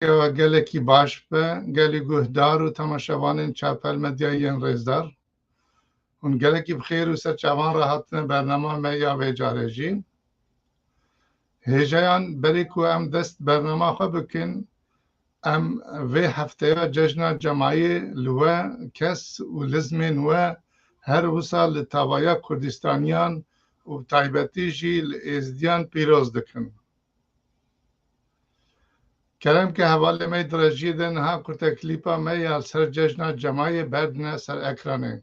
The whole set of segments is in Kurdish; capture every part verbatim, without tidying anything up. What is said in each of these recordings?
we gelekî baş be, gelî guhdar û temaşevanên Çavpel Medyayê yên rêzdar. Hûn gelekî bi xêr û ser çavan re hatine bernama me ya vê carê jî. Hêjayan berê ku em dest bernama xwe bikin, em vê hefteya Cejna Cemayê li we kes û lizmên we her wisa li tavaya Kurdistaniyan û bi taybetî jî li Êzidiyan pîroz dikin. Kerem ke hevalê me yê di rejiyê de niha kurteklîpa me ya li ser Cejna Cemayê berdine ser ekranê.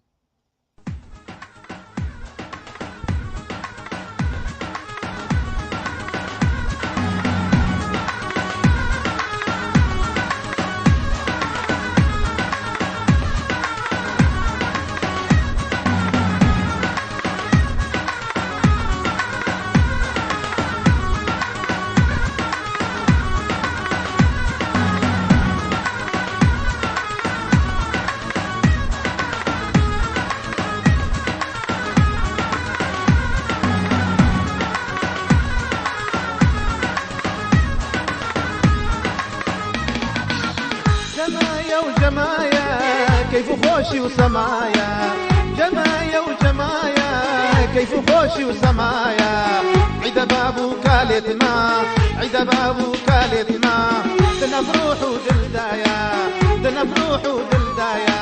Cemaye û cemaye, keyf û xweşî û semaye. Cemaye û cemaye, keyf û xweşî û semaye. Îde bav û kalê dima, îde bav û kalê dima. Di nav ruh û dil de ye, di nav ruh û dil de ye.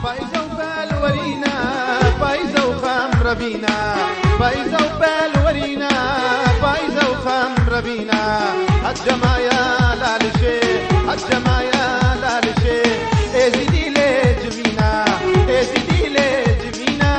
Payîze û belwerîne, payîze û xem revîne, payîze û belwerîne, payîze û xem revîne. Hecemaye lalişê, hecemaye lalişê, Êzîdî lê civîne, Êzîdî lê civîne.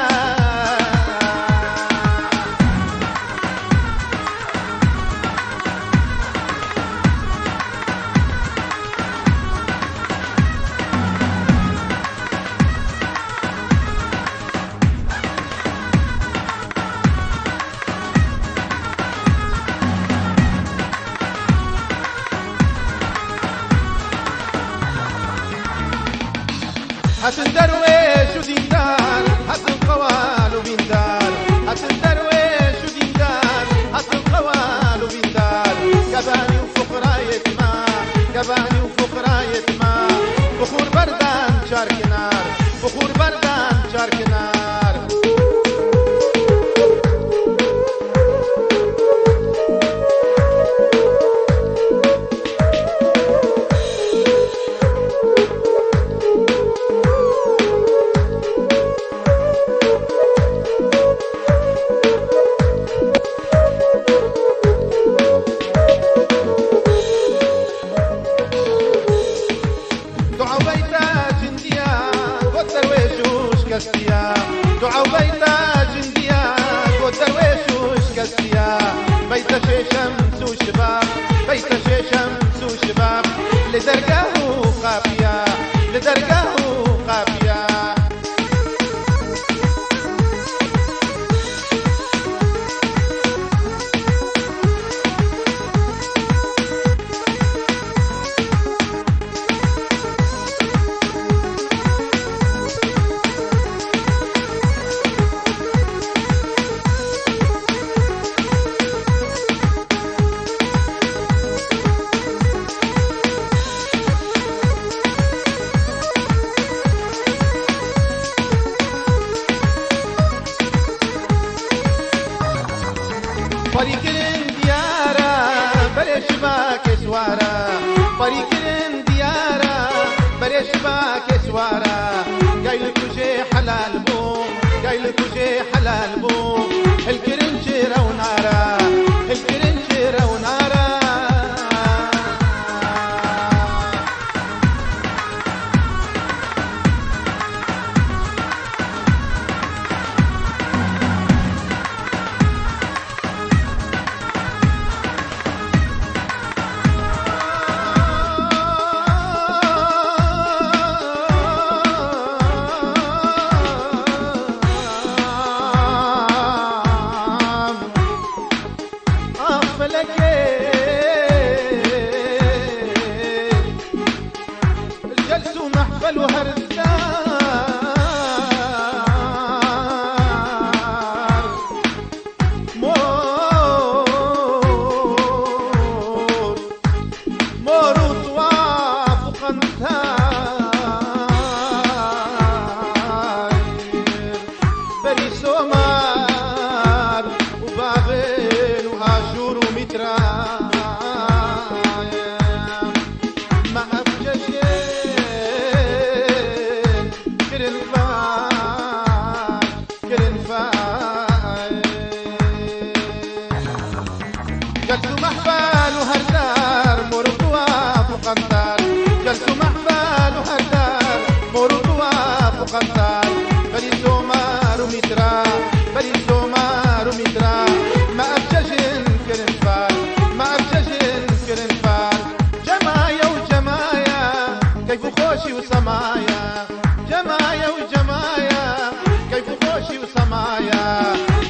Hatin derwêş û dîndar, hatin qewal û vîndar. Hatin derwêş û dîndar, hatin qewal û vîndar. Gebanî û fuqrayê dima, gebanî û fuqrayê dima. Bixûr berdan çar kinar, bixûr berdan çar kinar. Dua beyta cindiya, got derwêş û şikestiya. Dua beyta cindiya, got derwêş û şikestiya. Beyta şêşem sû şibab, beyta şêşem sû şibab. Li dergah û qapiya, li dergah û qapiya. Parîkirin diyara, berê şibakê siwara. Parîkirin diyara, berê şibakê siwara. Gay li kujê helal bû, gay li kujê helal bû. Hilkirin çi rewnara, hilkirin çi rewnara. Kirin fal. Gel tu mehfal û her dar mor û tuwaf û qentar. Gel tu mehfal û her dar mor û tuwaf û qentar. Berî zomar û mîtra, berî zomar û mîtra. Me ev cejin kirin fal, me ev cejin kirin fal. Cemaye û cemaye, keyf û xweşî û semaye. Cemaye û cemaye, keyf û xweşî û semaye.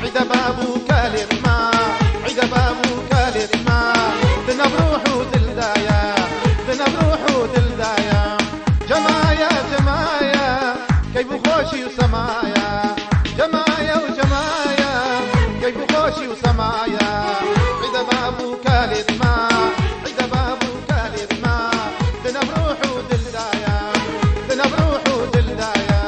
Îde bav û kalê me, îde bav û kalê me. Di nav ruh û dil de ye, di nav ruh û dil de ye. Cemaye, cemaye, keyf û xweşî û semaye. Cemaye û cemaye, keyf û xweşî û semaye. Îde bav û kalê me, îde bav û kalê me. Di nav ruh û dil de ye, di nav ruh û dil de ye.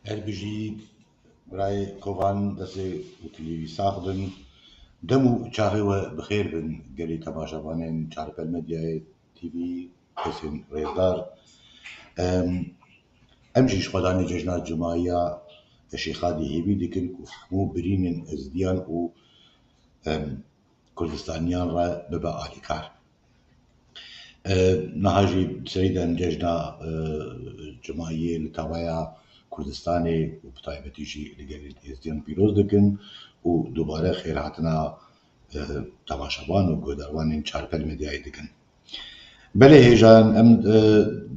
Her bijî birayê Kovan, destê û tilî wî sax bin. Dem û çaxê we bi xêr bin, gelî temaşevanên Çarpel Medyayê T V, kesên rêzdar. Em, em jî ji xwedanê cejna Cumayiya Şêxadî hêvî dikin ku hemû birînên Êzidiyan û, em, Kurdistaniyan re bibe alîkar. E, niha jî serî de em cejna, e, Cumayiyê li tavaya Kurdistanê û bi taybetî jî li gelê Êzidiyan pîroz dikin û dubare xêrhatina, e, temaşevan û guhdarvanên Çarpel Medyayê dikin. Belê hêjan em, e,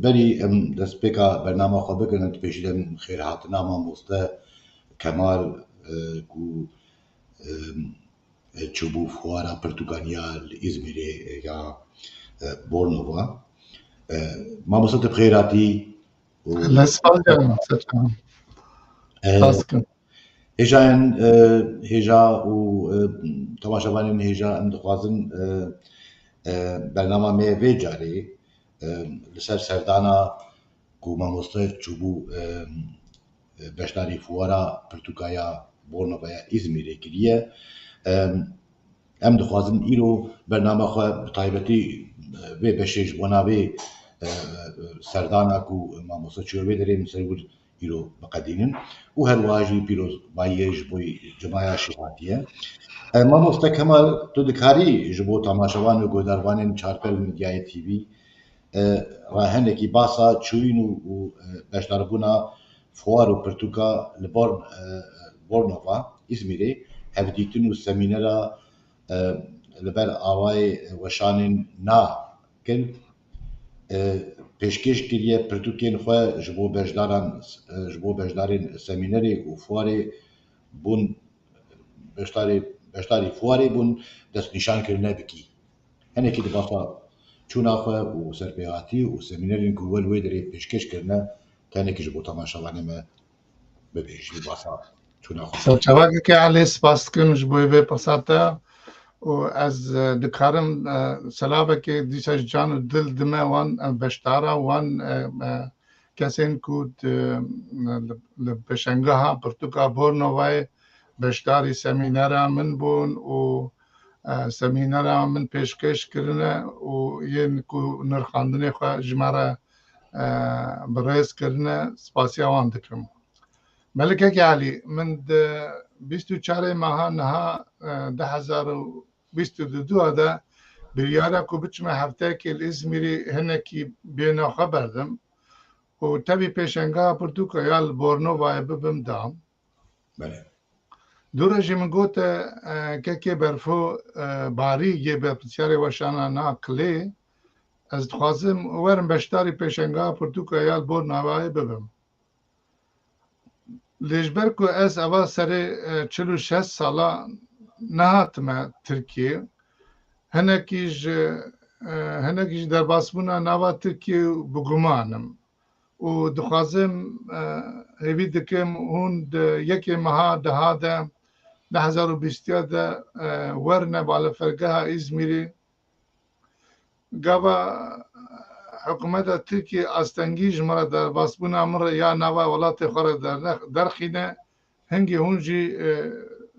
berî em destpêka bernama xwe bikin, em di pêşî de em xêrhatina mamoste Kemal, e, ku, e, e, çûbû fuara pirtûkan ya li Îzmîrê, e, ya, e, Bornova. E, mamoste, tu bi xêr hatî û Lez spas dikim, ser çavan. E, Spas dikim. Hêjayên, e, hêja û, e, temaşevanên hêja, em dixwazin, e, e, bernama me vê carê, e, li ser serdana ku mamoste çûbû, e, e, beşdarî fuara pirtûka ya Bornova ya Îzmîrê kiriye. E, em dixwazin îro bernama xwe bi taybetî, e, vê beşê ji bona vê, e, serdana ku mamoste çûye vê derê, min ser wir îro biqedînin û her wiha jî pîrozbayiyê ji bo cemaya Şêxadiyê. E, mamoste Kemal, tu dikarî ji bo temaşevan û guhdarvanên Çarpel Medyayê T V, e, re hinekî basa çûyîn û, û, e, beşdarbûna fuar û pirtûka li Born-, e, Bornova, Îzmîrê, hevdîtin û semînera, e, li ber awayê weşanên na kil, e, pêşkêş kiriye pirtûkên xwe ji bo beşdaran, e, ji bo beşdarên semînerê û fuarê bûn, beşdarê, beşdarî fuarê bûn destnîşan kirine bikî. Hinekî di basa çûna xwe û serpêhatî û semînerên ku we li wê derê pêşkêş kirine, tenekî ji bo temaşevanê me bibêjî, basa çûna xwe. Serçavakekê Elî, spas dikim ji bo vê pirsa te û ez, e, dikarim, e, selavekê dîsa ji can û dil dime wan, e, beşdara wan, e, e, kesên ku di, li, li pêşengeha pirtûka Bornovayê beşdarî semînera min bûn û, e, semînera min pêşkêş kirine û yên ku nirxandinê xwe ji me re, e, bi rêz kirine, spasiya wan dikim. Melikekê Elî, min di bîst û çarê meha niha, e, du hezar û bîst û du de biryara ku biçime hefteyekê li Îzmîrê hinekî bêhna xwe berdim û tevî pêşengeha pirtûka ya li Bornovayê bibim da. Belê. Dû re jî min gote, e, kekê Berfo, e, Barî yê berpirsiyarê weşana na kilê, ez dixwazim werim beşdarî pêşengeha pirtûka ya li Bornovayê bibim. Lê ji ber ku ez eva serê, e, çil û şeş sala nehatime Tirkiyê, hinekî ji, e, hinekî ji derbasbûna nava Tirkiyê bi guman im û dixwazim, e, hêvî dikim hûn di yekê meha deha de, du hezar û bîstiya de, e, werine balafirgeha Îzmîrê. Gava hikûmeta Tirkiyê astengî ji min re derbasbûna min re ya nava welatê xwe re derne-, derxîne, hingê hûn jî, e,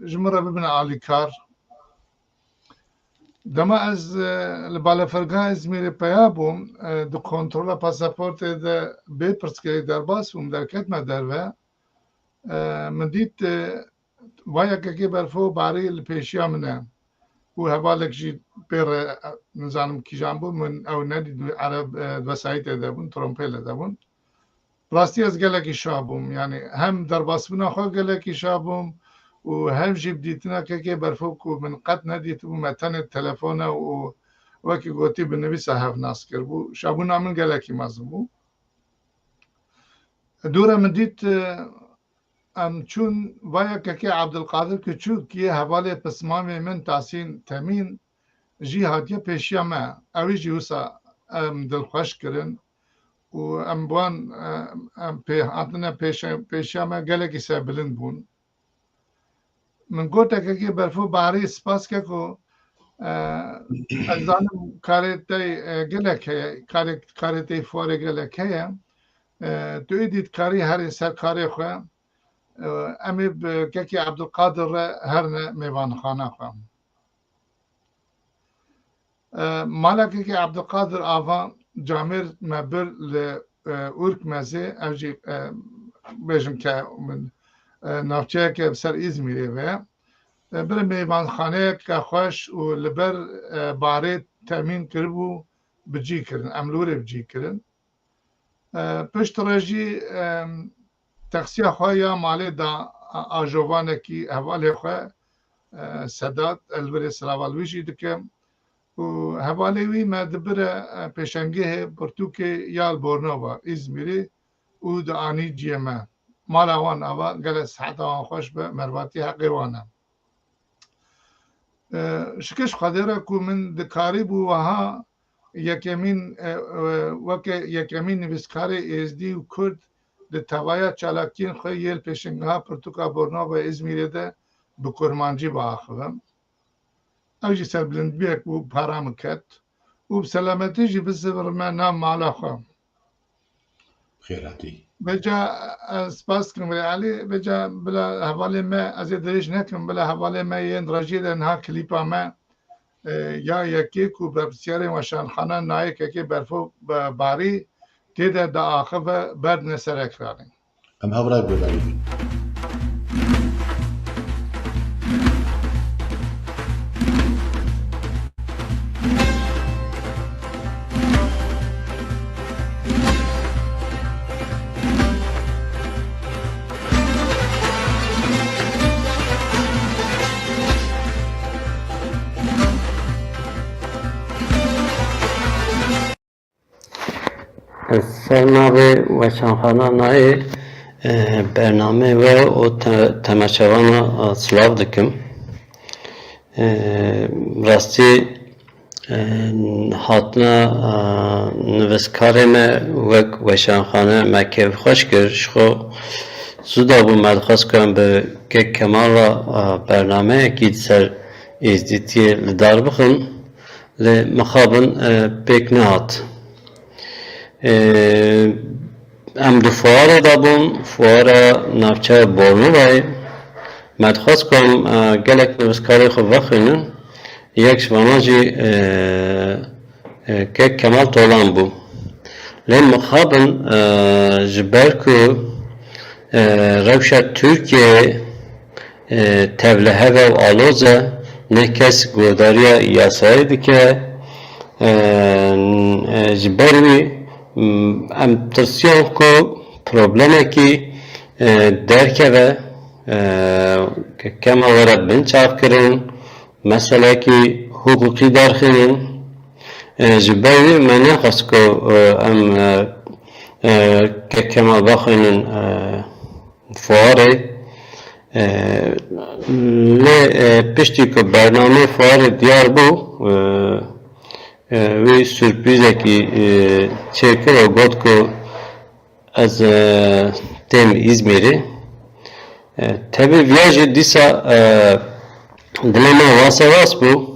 ji min re bibine alîkar. Dema ez, e, li balafirgeha Îzmîrê peya bûm, e, di kontrola pasaportê de bê pirsgirêk derbas bûm, derketime derve. E, min dît, e, va yekekê berfo barî li pêşiya min e û hevalek jî pê re, e, nizanim kîjan bû, min ew nedît, ereb, e, vesayîtê de bûn, trompêle de bûn. Rastî ez gelekî şa bûm. Yanî hem derbasbûna xwe gelekî şa bûm û hem jî bi dîtina kekê berfo ku min qet nedîtibû, me tenê telefone û wekî gotî bi nivîsa hev nas kiribû. Şabûna min gelekî mezin bû. Dû re min dît, e, em çûn vaya kekê Abdulkadir Küçük yê hevalê pismamê min Tahsîn Temîn jî hatiye pêşiya me. Ewî jî wisa em dilxweş kirin û em bi wan, e, em pê hatine pêşe-, pêşiya me gelekî serbilind bûn. Min got, kekê berfo barî, spas keko, e, ez zanim karê te, e, gelek heye, karê, karê te fuarê gelek heye. E, tu êdî dikarî herî ser karê xwe. E, em ê bi kekê Abdulkadir re herine mêvanxana xwe. E, mala kekê Abdulkadir Ava camêr me bir li, e, Urkmezê, ev jî, e, bêjim ke min, e, navçeyeke bi ser Îzmîrê ve ye. E, bir mêvanxaneyeke xweş û li ber, e, barê temîn kiribû, bi cî kirin, em li wirê bi cî kirin. E, pişt re jî, e, texsiya xwe ya malê da a-, ajovanekî hevalê xwe, e, Sedat, ez li virê silava li wî jî dikim. Û hevalê wî me dibire, e, pêşengehê pirtûkê ya li Bornova, Îzmîrê û dianî ciyê me. Mala wan ava gelek siheta wan xweş be, mervatî heqê wan e. E, şikiş Xwedê re ku min dikarîbû wiha yekemîn, e, e, weke yekemîn nivîskarê êzdî û kurd di tevaya çalakiyên xwe yê li pêşengeha pirtûka Bornova Îzmîrê de bi kurmancî biaxivim. Ew jî serbilindbûyek bû, para min ket û bi selametî jî bisivire nav mala xwe. Xêr hatî. Vêca, e, spas dikim birê Elî. Vêca bila hevalê me, ez ê dirêj nekim, bila hevalê me yên rejiyê de niha klîpa me, e, ya yekê ku berpirsiyarên weşanxana nayê kekê berfo, e, barî tê de diaxive berdine ser ekranê. Em hev re guhdarî bin. Ez ser navê Weşanxana Nayê, e, bernameyê we û te-, temaşevana, e, silav dikim. E, rastî, e, hatina, e, nivîskarê me wek weşanxane me kêfxweş kir. Ji xwe zû da bû me dixwest ku em bi Kek Kemal re, e, bernameyekî li ser êzdîtiyê li dar bixin. Lê mixabin, e, pêk nehat. E, em di fuara de bûn, fuara navçeya Bornovayê. Me dixwest ku em, e, gelek nivîskarê xwe vexwînin. Yek ji vana jî, e, e, Kek Kemal Tolan bû. Lê mixabin, e, ji ber ku, e, rewşa Tirkiyeyê, e, tevlihev e û aloz e, ne kes guhdariya yasayê dike. E, e, ji ber wî, m, em tirsiyan ku problemekî, e, derkeve, e, ke-, kema were binçavkirin, meselekî hiqûqî derxînin. E, ji ber wî me nexwest ku, e, em, e, e, Kek Kemal vexwînin, e, fuarê. E, lê, e, piştî ku bernameyê fuarê diyar bû, e, e, wî surprîzekî, e, çêkir û got ku ez, e, têm Îzmîrê. E, tevî viya jî dîsa, e, dilê me wasa was bû.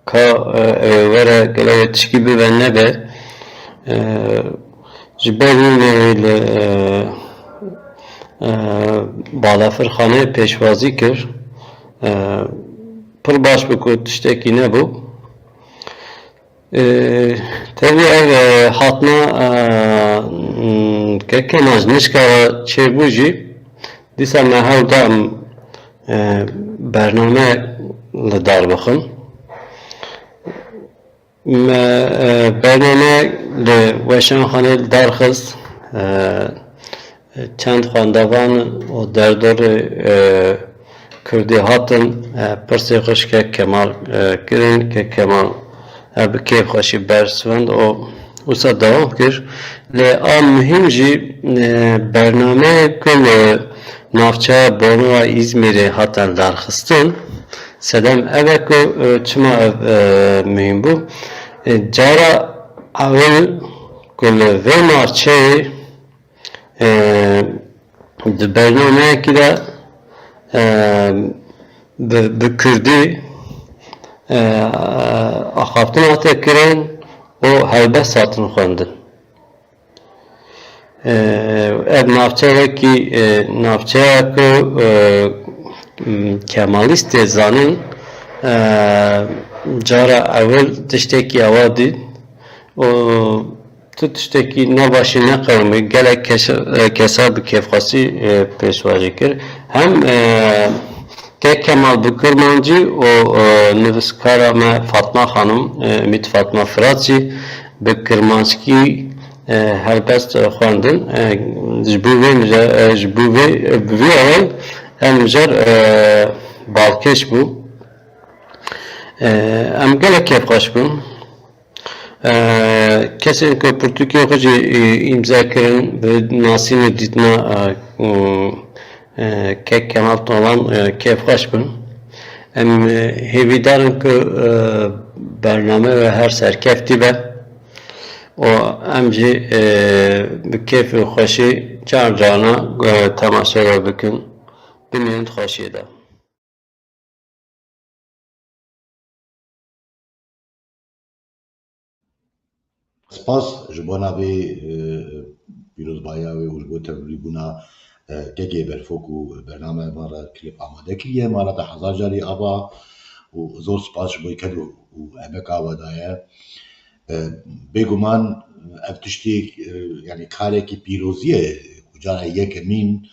Ka, e, e, were gele wê tişkî bibe nebe. E, ji ber wî me wî li, e, e, balafirxaneyê pêşwazî kir. E, pir baş bû ku tiştekî nebû. E, tevî ev, e, hatina, e, m, kekê me ji nişka re çêbû jî, dîsa me hewl da em, e, bername li dar bixin. Me, e, bername li weşanxanê li dar xist. E, çend xwendevan û derdorê, e, Kurdî hatin, e, pirsê xwe ji kek Kemal, e, kirin. Kek Kemal, e, bi kêfxweşî bersivand û wisa dewam kir. Lê a muhîm jî, e, bernameyê ku li navçeya Bornova Îzmîrê hatin darxistin, sedem ev e ku, e, çima ev, e, muhîm bû. E, cara ewil ku li vê navçeyê, e, di bernameyekî de, e, bi, bi kurdî, e, axaftin hate kirin û helbest hatin xwendin. E, ev navçe wekî, e, navçeya ku, e, m, Kemalîst tê zanin, e, cara ewil tiştekî ewa dît û tu tiştekî nebaşî neqewimî, gelek kes-, e, kesa bi kêfxwesî, e, pêşwazî kir. Hem, e, Kek Kemal bi Kurmancî û, e, nivîskara me Fatma Xanim, e, Umît Fatma Firat jî bi Kirmanckî, e, helbest, e, xwendin. E, ji bo vê mije-, e, ji bo vê, e, bi vî awayî ev mijar, e, balkêş bû. E, em gelek kêfxweş bûn. E, kesên ku pirtûkên xwe jî, e, îmze kirin, bi nasîn û dîtina, e, e, Kek Kemal Tolan, e, kêfxweş bin. Em, e, hêvîdar in ku, e, bername we her serkeftî be û em jî, e, bi kêf û xweşî car carna, e, temaşe we bikin. Bimînin di xweşiyê de. Spas ji bona vê, e, pîrozbahiya wê û ji bo tevlîbûna, e, kekê Berfok û bernameya me re klîp amade kiriye. Me re te hezar carî ava û zor spas ji bo ked û, û emeka we daye. E, bêguman ev tiştê, e, yanî karekî pîrozî ye ku cara yekemîn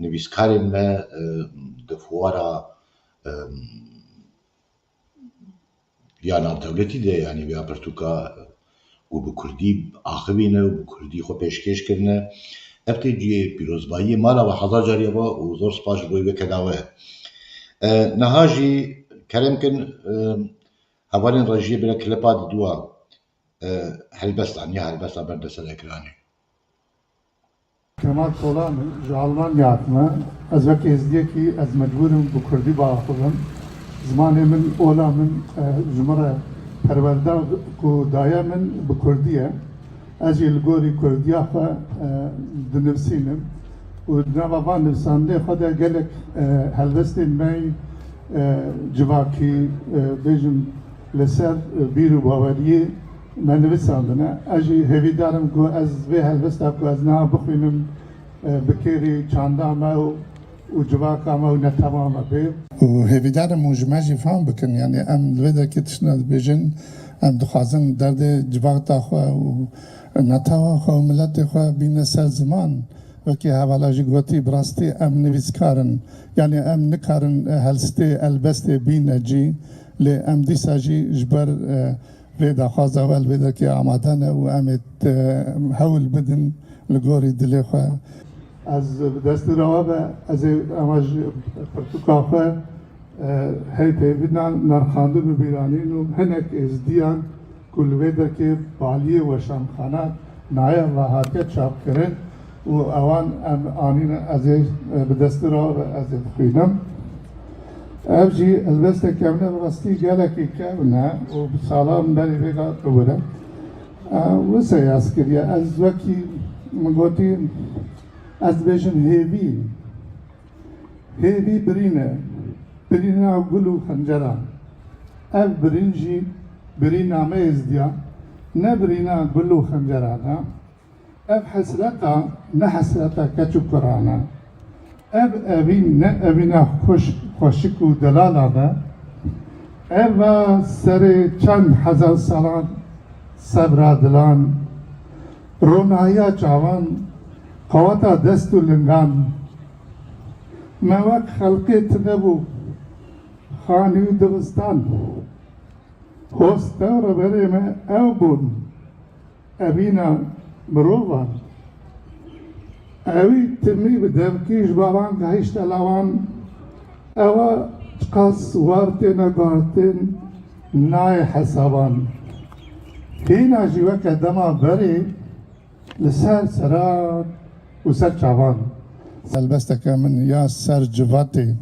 nivîskarên me, e, di fuara, e, ya navdewletî de, yanî vêya pirtûka û bi kurdî axivîne û bi kurdî xwe pêşkêş kirine. Ev tê cihê pîrozbayiyê. Me re we hezar carî ava û zor spas ji bo vê keda we. E, niha jî kerem kin, e, hevalên rejiyê bêne klipa diduwa, e, helbestan ya helbesta berde ser ekranê. Kemal Tolan, ji Almanya hatime. Ez wek êzdiyekî ez mecbûr im bi kurdî biaxivim. Zimanê min, ola min, e, ji min re perwerde ku daye min bi kurdî ye. Ez jî li gorî kurdiya xwe, e, dinivîsînim û di nava van nivîsandinê xwe de gelek, e, helbestên me yî, e, civakî, e, bêjim li ser, e, bîr û baweriyê me nivîsandine. Ez jî hêvîdar im ku ez vê helbesta ku ez niha bixwînim, e, bi kêrî çanda me û, û civaka me û netewa me bê. Û hêvîdar im û ji me jî fam bikin, yanî em li vê derkê tiştine dibêjin, em dixwazin derdê civaka xwe û netewa xwe û miletê xwe bîne ser ziman. Wekî hevala jî gotî, bi rastî em nivîskar in. Yanî em nikarin, e, helstê, helbestê bîne cî, lê em dîsa jî ji ber, e, vê daxwaza we li vê derkê amade ne û em ê, e, hewl bidin li gorî dilê xwe. Ez bi destûra we be, ez ê ema ji pirtûka xwe, e, hey pêvînan nerxandin û bîranîn û hinek êzdiyan ku li vê derkê baliyê weşanxana Naya ve hatiye çapkirin, û ewan em anîne, ez ê, e, bi destûra we ez ê dixwînim. Ev jî helbesteke min e, bi rastî gelekî kevn e û bi salan berî vê got bibûre. E, wisa yaz kiriye. Ez wekî min gotî, ez dibêjim hêvî. Hêvî birîn e. Birîna gul û xenceran. Ev birîn jî birîna me êzdiyan. Ne birîna gul û xenceran e. Ev hesreta ne hesreta keç û kuran e. Ev evîn ne evîna xweş-, xweşik û delalan e. Ev e serê çend hezar salan sebra dilan, ronahiya çavan, qeweta dest û lingan. Me wek xelqê tune bû, xanî û dibistan. Hoste û reberê me ew bûn. Evîna mirovan. Ewî timî bi devkî ji bavan gehişte lawan. Ewa çiqas war têne guhartin nayê hesaban. Hîna jî weke dema berê li ser seran û ser çavan. Helbesteke min ya ser civatê.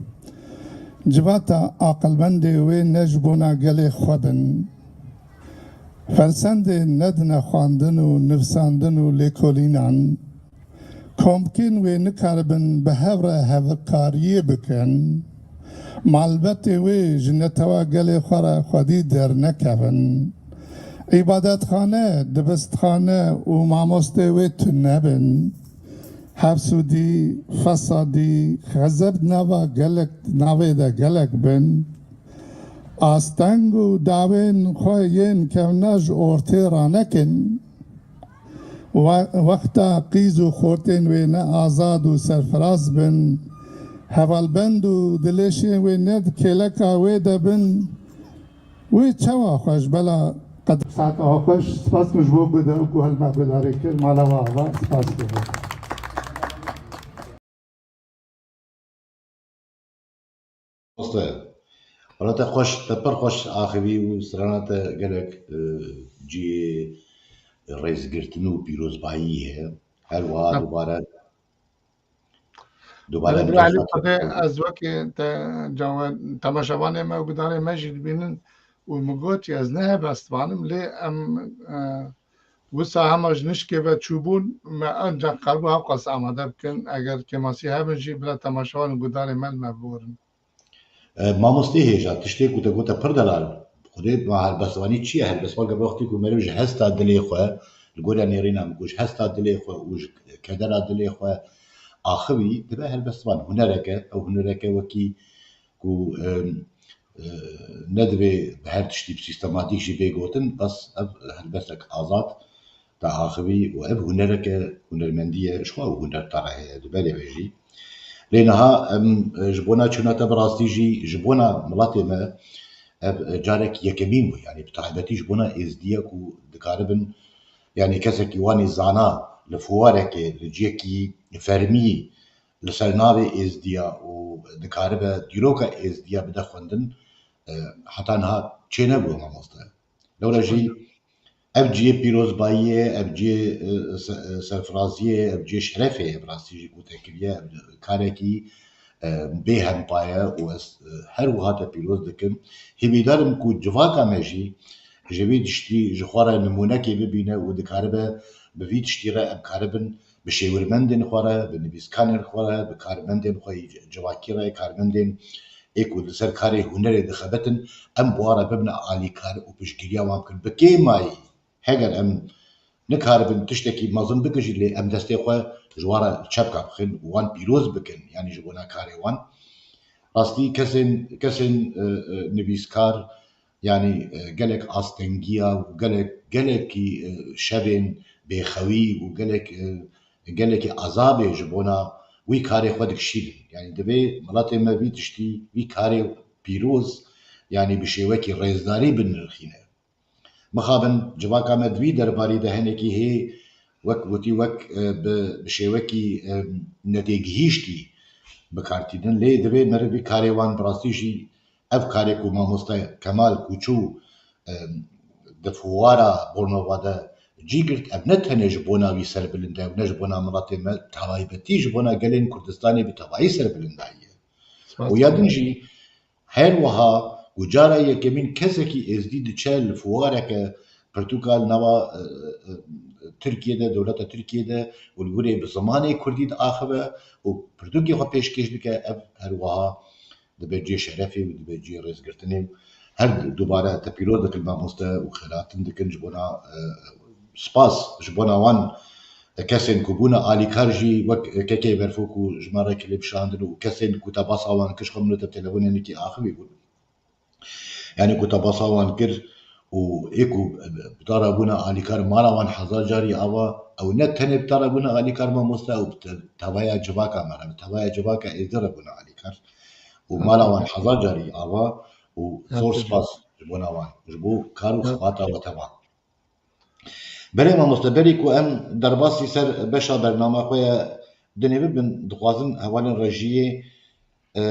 Civata aqilmendê wê ne ji bona gelê xwe bin. Fersendê nedine xwendin û nivsandin û lêkolînan. Komkên wê nikaribin bi hev re hevkariyê bikin. Malbetê wê ji netewa gelê xwe re xwedî dernekevin. Îbadetxane, dibistxane û mamostê wê tune bin. Hefsûdî, fesadî, xezeb nava gelek, navê de gelek bin. Asteng û dawên xwe yên kevna ji ortê ranekin. We-, wexta qîz û xortên wê ne azad û serfiraz bin, hevalbend û dilêşên wê ne di kêleka wê de bin, wê çawa xwe ji bela qed-, Saeta xweş, spas min ji bo guhda-, guhel me guhdarî kir, mala we ava, spas dikim. Mamoste, hala te xweş, te pir xweş axivî û strana te gelek, e, cihê rêzgirtin û pîrozbayî heye. Her wiha Em, dubare, dubare Belê em Bira Elî, xwedê ez wekî te, cawe-, temaşevanê me û gudarê me jî dibînin û min gotî ez ne helbestvan im, lê em, e, wisa hema ji nişkê ve çûbûn, me ancak qerbû hewqas amade bikin. Eger kêmasî hebin jî bila temaşevan û gudarê me li me biborin. E, mamostê hêja, tiştê ku te gote pir delal. Xwedê ma helbestvanî çi ye? Helbestvan ke wextê ku meriv ji hesta dilê xwe, li gorî nêrîna min ku ji hesta dilê xwe û ji kedera dilê xwe axivî, dibe helbestvan. Hunereke, ew hunereke wekî ku, em, e, nedivê bi her tiştî bi sîstematîk jî bê gotin, bes ev helbestek azad te axivî û ev hunereke, hunermendî ye, ji xwe ew huner te re heye, di berê ve jî. Lê niha em, e, ji bona çûna te bi rastî jî, ji bona miletê me, ev, e, carek yekemîn bû. Yanî bi taybetî ji bona êzdiya ku dikaribin, yanî kesekî wanî zana li fuwarekê, li cihekî fermî li ser navê êzdiya û dikaribe dîroka êzdiya bide xwendin, e, heta niha çênebû mamoste. Lewra jî ev cihê pîrozbayiyê, ev cihê, e, se-, e, serfiraziyê, ev cihê şerefê ye, bi rastî jî ku te kiriye, ev karekî, e, bê hempa ye û ez, e, her wiha te pîroz dikim. Hêvîdar im ku civaka me jî ji vî tiştî ji xwe re nimûnekê bibîne û dikaribe bi vî tiştî re em karibin bi şêwirmendên xwe re, bi nivîskarên xwe re, bi karmendên xwe yî civakî re, karmendên ê ku li ser karê hunerê dixebitin, em bi wan re bibine alîkar û piştgiriya wan bikin. Bi kêmayî, heger em nikaribin tiştekî mezin bikin jî, lê em destê xwe ji wan re çepka bixin û wan pîroz bikin, yanî ji bona karê wan. Rastî kesên, kesên, e, e, nivîskar, yanî, e, gelek astengiya û gelek, gelekî, e, şevên bêxewî û gelek, e, gelekî ezabê ji bona wî karê xwe dikişînin. Yanî divê miletê me vî tiştî, vî karê pîroz, yanî bi şêwekî rêzdarî binirxîne. Mixabin civaka me di vî derbarî de hinekî hê, wek gotî, wek, e, bi, bi şêwekî, e, netêgihîştî bi kar tînin. Lê divê meriv vî karê wan bi rastî jî ev karê ku mamoste Kemal Kûçû, e, di fuwara Bornova de cî girt. Ev ne tenê ji bona wî serbilind e, ew ne ji bona miletê me, taybetî ji bona gelên Kurdistanê bi tevayî serbilindayî ye. Spas. Û ya din jî her wiha ku cara yekemîn kesekî êzdî diçe li fuwareke pirtûka li nava, e, e, Tirkiyê de, dewleta Tirkiyê de û li wirê bi zimanê kurdî diaxive û pirtûkê xwe pêşkêş dike, ev her wiha dibe cihê şerefê û dibe cihê rêzgirtinê û her dubare te pîroz dikin mamoste û xêratin dikin ji bona, e, spas ji bona wan kesên ku bûne alîkar jî wek kekê Berfo ku ji me re kilîp şandin û kesên ku te basa wan kir ji xwe min û te telefonê nikî axivî bûn. Yanî ku te basa wan kir û ê ku bi te re bûne alîkar mala wan hezar carî ava, ew ne tenê bi te re bûne alîkar mamoste, ew bi te-, tevaya civaka me re, bi tevaya civaka êzdî re bûne alîkar û mala wan hezar carî ava û zor spas ji bona wan, ji bo kar û xebata we tevan. Belê mamoste, berî ku em derbasî ser beşa bernama xwe ye dinê bibin, dixwazin hevalên rejiyê, e,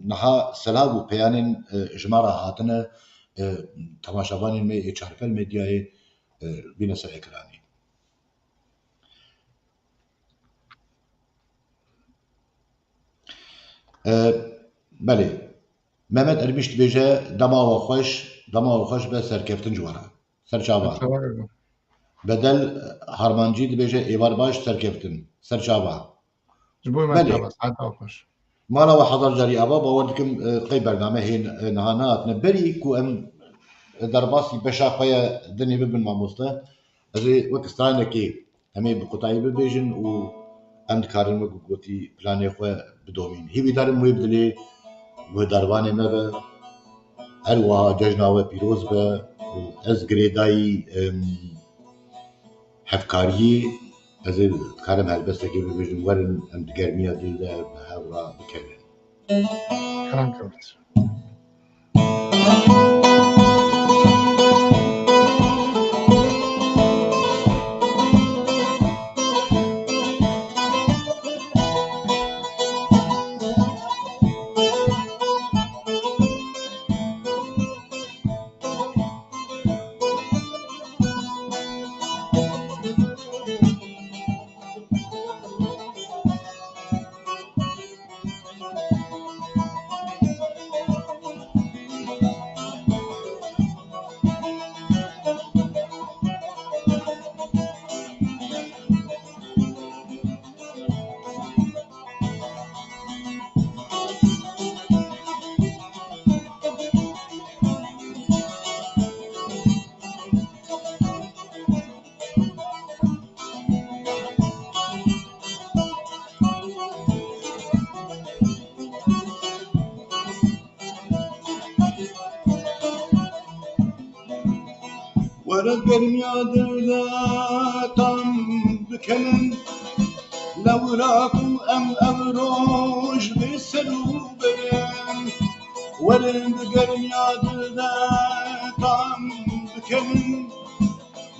niha selav û peyanên, e, ji me re hatine, e, temaşevanên me ê Çarpel Medyayê, e, bîne ser ekranê. E, belê. Mehmet Ermiş dibêje, dema we xweş, dema we xweş be, serkeftin ji we re. Serçava. Serçava. Bedel Harmancî dibêje, êvar baş, serkeftin. Serçava. Ji bo me çava, saeta xweş. Mala we hezar carî ava, bawer dikim, e, qey bername hê, e, niha nehatine. Berî ku em, e, derbasî beşa xwe ye dinê bibin mamoste, ez ê wek stranekê em ê bi qutayî bibêjin û em dikarin wek gotî planê xwe bidomîn. Hîvîdarim wê bi dilê guhdarvanê me be. Her wiha cejna we pîroz be û ez girêdayî, em, hevkariyê, ez ê dikarim helbestekê bibêjim, werin em di germiya dil de bi hev re bikevin. Kerem kewt. Were germiya dil de tam bikenin, lewra ku em ev roj bê ser û berin. Werin di germiya dil de tam bikenin,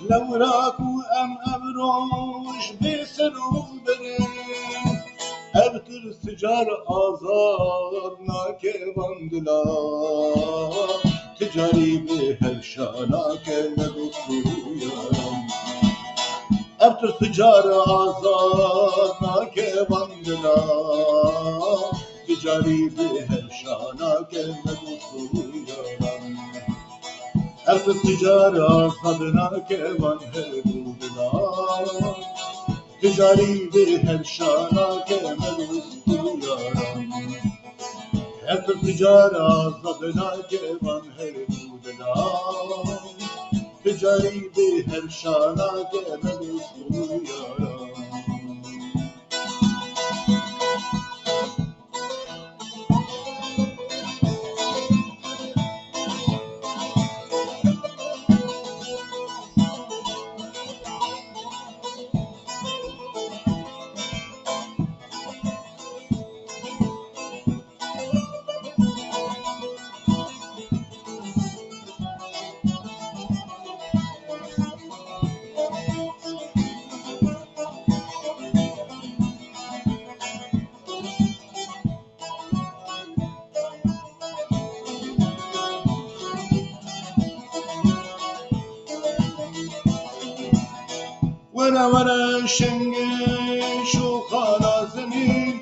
lewra ku em ev roj bê ser û berin. Ev tirs ti car azad nake van dila, ti carî bê hevşa nake me dost û yaran. Ev tirs ti car azad nake van dila, ti carî bê hevşa nake me dost û yaran. Ev tirs ti car azad nake van her du dila. Ti carî bê hevşa nake me dost û yaran. Her tirs ti car azad nake van her du dila. Ti carî bê hevşa nake me dost û yaran. Were şengê şoxa nazenîn,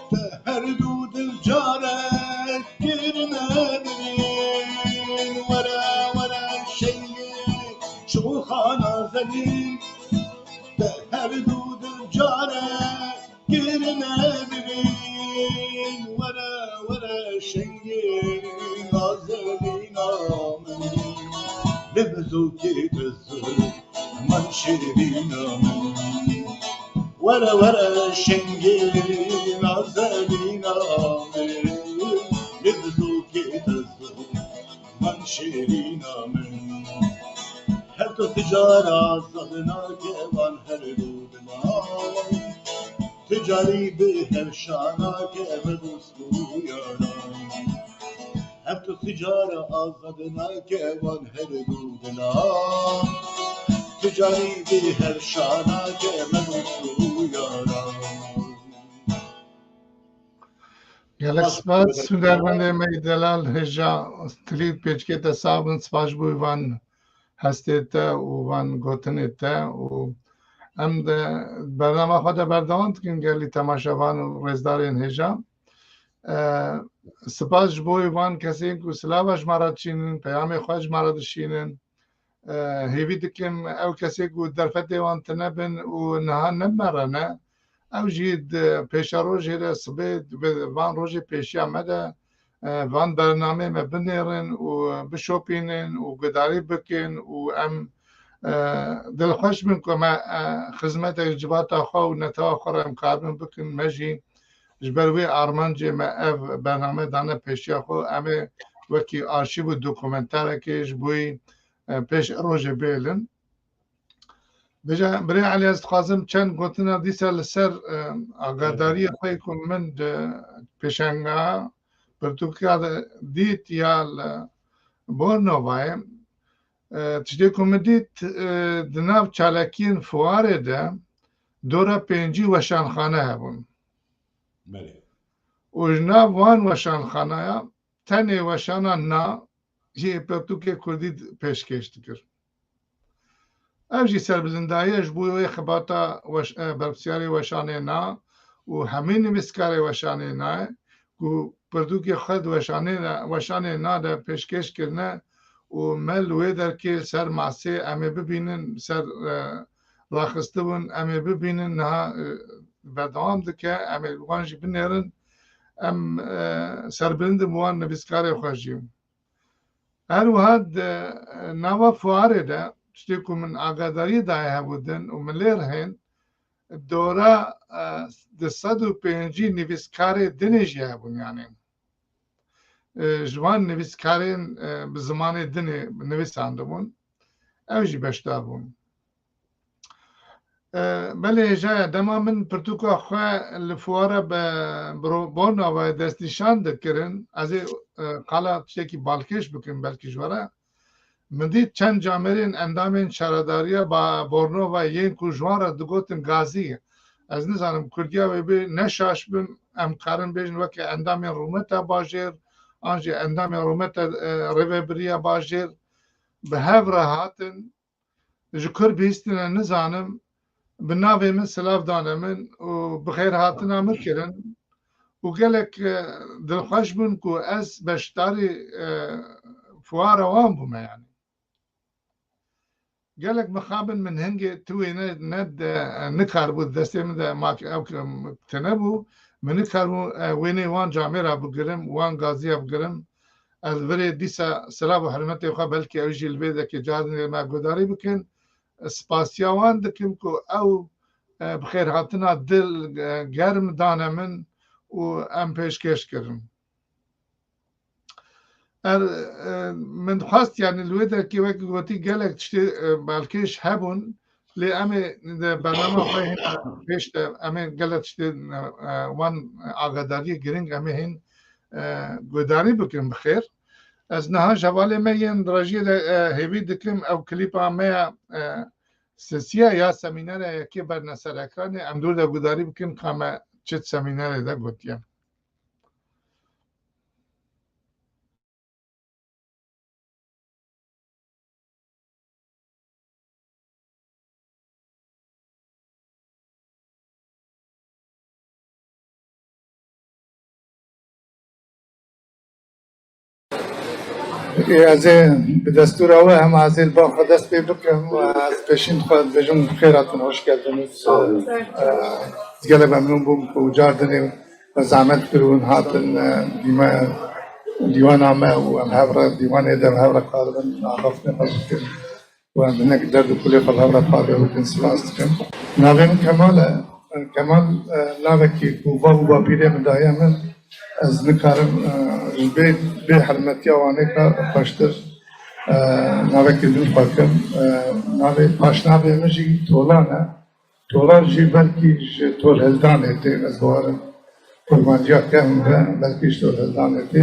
te her du dil carek kirine dilîn. Were, were şengê şoxa nazenîn, te her du dil carek kirine dilîn. Were, were şengê nazenîna min, li bizokê te zû man şêrîna min. Were, were şengê nazenîna min, li bizokê te zû man şêrîna min. Her tu ticara zad nake van her du dilan. Ticarî bi hevşana ke me dost û yaran. Her tu ticara azad nake van her du dilan. Ticarî bi hevşana ke me dost û yaran. Gelek spas, hunermendê me yê delal hêja tilî pêçkê te sax bin, spas ji bo van hestê te û van gotinê te û em de bernama xwe de berdewam dikin gelî temaşevan û rêzdarên hêja. E, spas ji bo van kesên ku silava ji me re dişînin, peyamê xwe ji me re dişînin. E, hêvî dikim ew kesê ku derfetê wan tune bin û niha ne me re ne, ew jî di pêşerojê de sibê bi van rojê pêşiya me de, e, van bernameyê me binêrin û bişopînin û gudarî bikin û em, e, dilxweş bin ku me, e, xizmetek civata xwe û netewa xwe re em karibin bikin. Me jî ji ber wê armancê me ev bername dane pêşiya xwe. Em ê wekî arşîv û dokumenterekê ji bo wî, e, pêş rojê bêlin. Vêca birê Elî, ez dixwazim çend gotina dîsa li ser, e, agadariyê xwe ku min di pêşenga pirtûka de dît ya li Bornovayê, e, tiştê ku min dît, e, di nav çalakiyên fuarê de dora pêncî weşanxane hebûn. Belê. Û ji nav wan weşanxanaya tenê weşana na jî pirtûkê kurdî pêşkêş dikir. Ev jî serbilindaye ji bo wê xebata weş-, e, berpirsiyarê weşanê na û hemî nivîskarê weşanê na ye ku pirtûkê xwe di weşanê de, weşanê na de pêşkêş kirine û me li wê derkê ser masê em ê bibînin, ser, e, raxistibûn, em ê bibînin, niha, e, berdewam dike, em ê wan jî binêrin. Em, e, serbilind in bi wan nivîskarê xwe jî. Her wiha di, e, nava fuarê de tiştê ku min agadariyê daye hebû din û min lê rihên, dora, e, di sed û pêncî nivîskarê dinê jî hebûn, yanî, e, ji van nivîskarên, e, bi zimanê dinê nivîsandibûn, ew jî beşdar bûn. E, belê hêja ye. Dema min pirtûka xwe li fuara be, bro-, Bornovayê destnîşan dikirin, ez ê, e, qala tiştekî balkêş bikim belkî ji we re. Min dît çend camêrên endamên şaredariya ba-, Bornovayê yên ku ji wan re digotin gazî. Ez nizanim kurdiya wê bê ne şaş bim, em karin bêjin weke endamên rûmeta bajêr, an jî endamên rûmeta, e, rêvebiriya bajêr bi hev re hatin. Ji kur bihîstine nizanim, bi navê min silav dane min û bi xêr hatina min kirin û gelek, e, dilxweş bûn ku ez beşdarî, e, fuara wan bûme, yanî. Gelek mixabin min hingê tu wê ne, ne de, nikaribû destê min de mak-, ew ki tune bû, min nikaribû, e, wênê wan camêra bigirim, wan gaziya bigirim. Ez virê dîsa silav û hurmetê xwe belkî ew jî li vê dekê carê me guhdarî bikin. Spasiya wan dikim ku ew, e, bi xêrhatina dil, e, germ dane min û em pêşkêş kirin. Er, e, min dixwest, yani, li wê derkê wek gotî gelek tiştê, e, balkêş hebûn, lê em ê di bernama xwe hîn pêş de, em ê gelek tiştê, e, e, wan agadariyê giring em ê hîn, e, guhdarî bikin bi xêr. Ez niha ji hevalê me yên rejiyê de, e, hêvî dikim ew klîpa me ya, e, sesiya ya semînerê yekê berne ser ekranê, em dûr de guhdarî bikin ka me çi di semînerê de gotiye. Ê, ez ê bi destûra we hema ez ê li ba xwe dest pê bikim. Ez pêşîn xwe dibêjim, bi xêr hatin, hoş geldiniz. Sağ olun. Ez gelek memnûn bûm ku cardinê me zehmet kir û hatin, e, dîme dîwana me û em hev re dîwanê de em hev re karibin axaftinê xwe bikin. Û em hinek derd û kulê xwe bi hev re parve bikin, spas dikim. Navê min Kemal e. Kemal, e, navekî ku bav û bapîrê min daye min, ez nikarim, e, ji bê, bê hermetiya Wanê ka xweştir, e, navekî din xwe kim. E, navê, paşnavê min jî Tolan e. Tolan jî belkî ji tolhildanê tê, ez bawerim kurmanciya kevn be, belkî ji tolhildanê tê.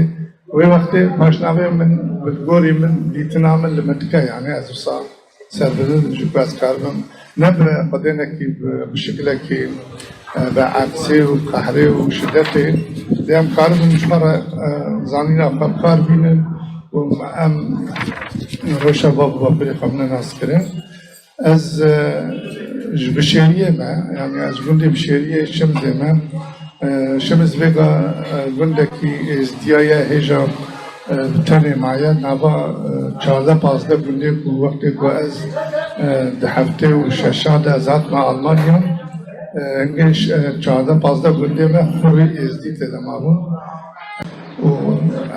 Wê wextê paşnavê min, bi gorî min, dîtina min li min dike, yani ez wisa serbilind ji ku ez karibim ne bi xwedênekî, bi, bi şikilekî, e, bi ersê û qehrê û şidetê, dê em karibin ji xwe re, e, zanîna xwe bi kar bînin û em rewşa bav û bapîrê xwe bine naskirin. Ez, e, ji Bişêriyê me, yani ez gundê Bişêriyê Şimzê me. E, Şimz vêga, e, gundekî êzdiya ye, hêja, e, bi tenê maye. Nava, e, çardeh pazdeh gundê ku wextê ku ez, e, di heftê û şeşan de ez hatime Almanya, e, hingê ş-, e, çardeh pazdeh gundê me xurî êzdî tê de mabûn. Û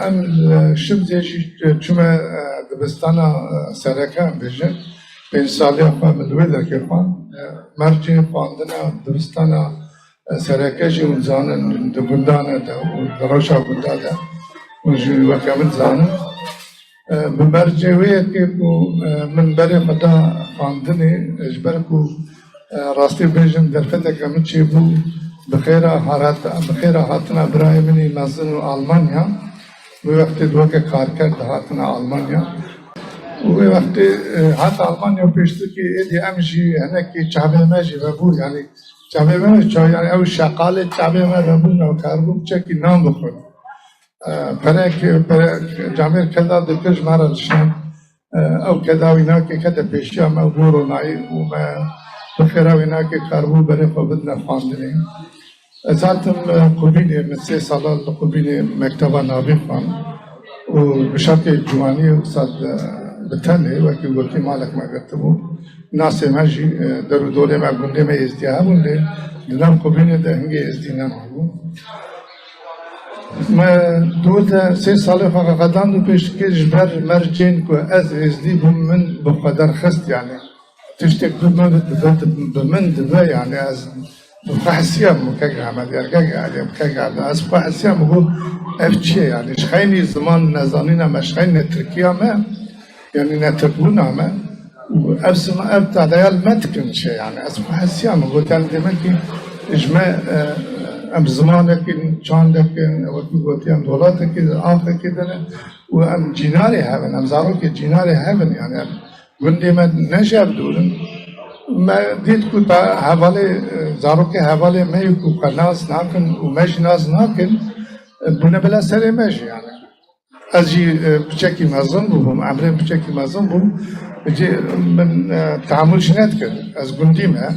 em li Şimzê jî çûme, e, dibistana, e, sereke em bêjin. Pênc saliya xwe min li wê derkê xwend. E, mercê xwendina dibistana, e, sereke jî hûn zanin, di gundan e de û di rewşa gunda de hûn jî weke min zanin. E, bi mercê wê yekê ku, e, min berê xwe da xwendinê, e, ji ber ku, e, rastî bêjim derfeteke min çêbû, bi xêra harat-, bi xêra hatina birayê min î mezin û Almanya, wê wextê di weke karker dihatine Almanya. Û wê wextê, e, hat Almanya û pêştirkî êdî em jî hinekî çavê me jî vebû, yanî çavê me ne çav, yanî ew şeqalê çavê me vebûn, ew karibû biçekî nan bixwin. E, perek, pere, camêr keda dikir ji me re dişand. E, ew keda wî nake kete pêşiya me û bû ronayî û me bi xêra wî nake karibû berê xwe bidine xwendinê. Ez hatim, e, Qubînê, min sê sala li Qubînê mekteba navîn xwend û bi şertê ciwaniyê wisa di, bi tenê, wekî gotî malek me girtibû. Nasê me jî, e, der û dorê me, gundê me êzdiya hebûn lê di nav Qubînê de hingê êzdî nemabûn. Me dûr de sê salê xwe qedand û pêşkê ji ber mercên ku ez êzdî bûm min bi xwe derxist, yani. Tiştek bi min, bi, bi, bi min dibe, yani ez bi xwe hesiyam, kek Ehmed, ya kek Elî, kek Erdem, ez bi xwe hesiyam, got, ev çi ye, yani? Ji xeynî ziman nezanîna me, ji xeynî tirkiya me, yani ne tirkbûna me, û ev ziman, ev tedeya li me dikin çi ye, yani? Ez bi xwe hesiyam, got, yani demek ki ji me, e, em zimanekî, çandekî, wekî gotiyan, welatekî, axekî din e, û em cînarê hev in, em zarokê cînarê hev in, yani em Gundê me ne ji ev dûr in. Me dît ku ta hevalê, zarokê hevalê me yê ku xwe nas nakin û me jî nas nakin, bûne bila serê me jî yani. Ez jî, e, piçekî mezin bûbûm, emrê piçekî mezin bûm. Cî min, e, tehamûl jî nedikir. Ez gundî me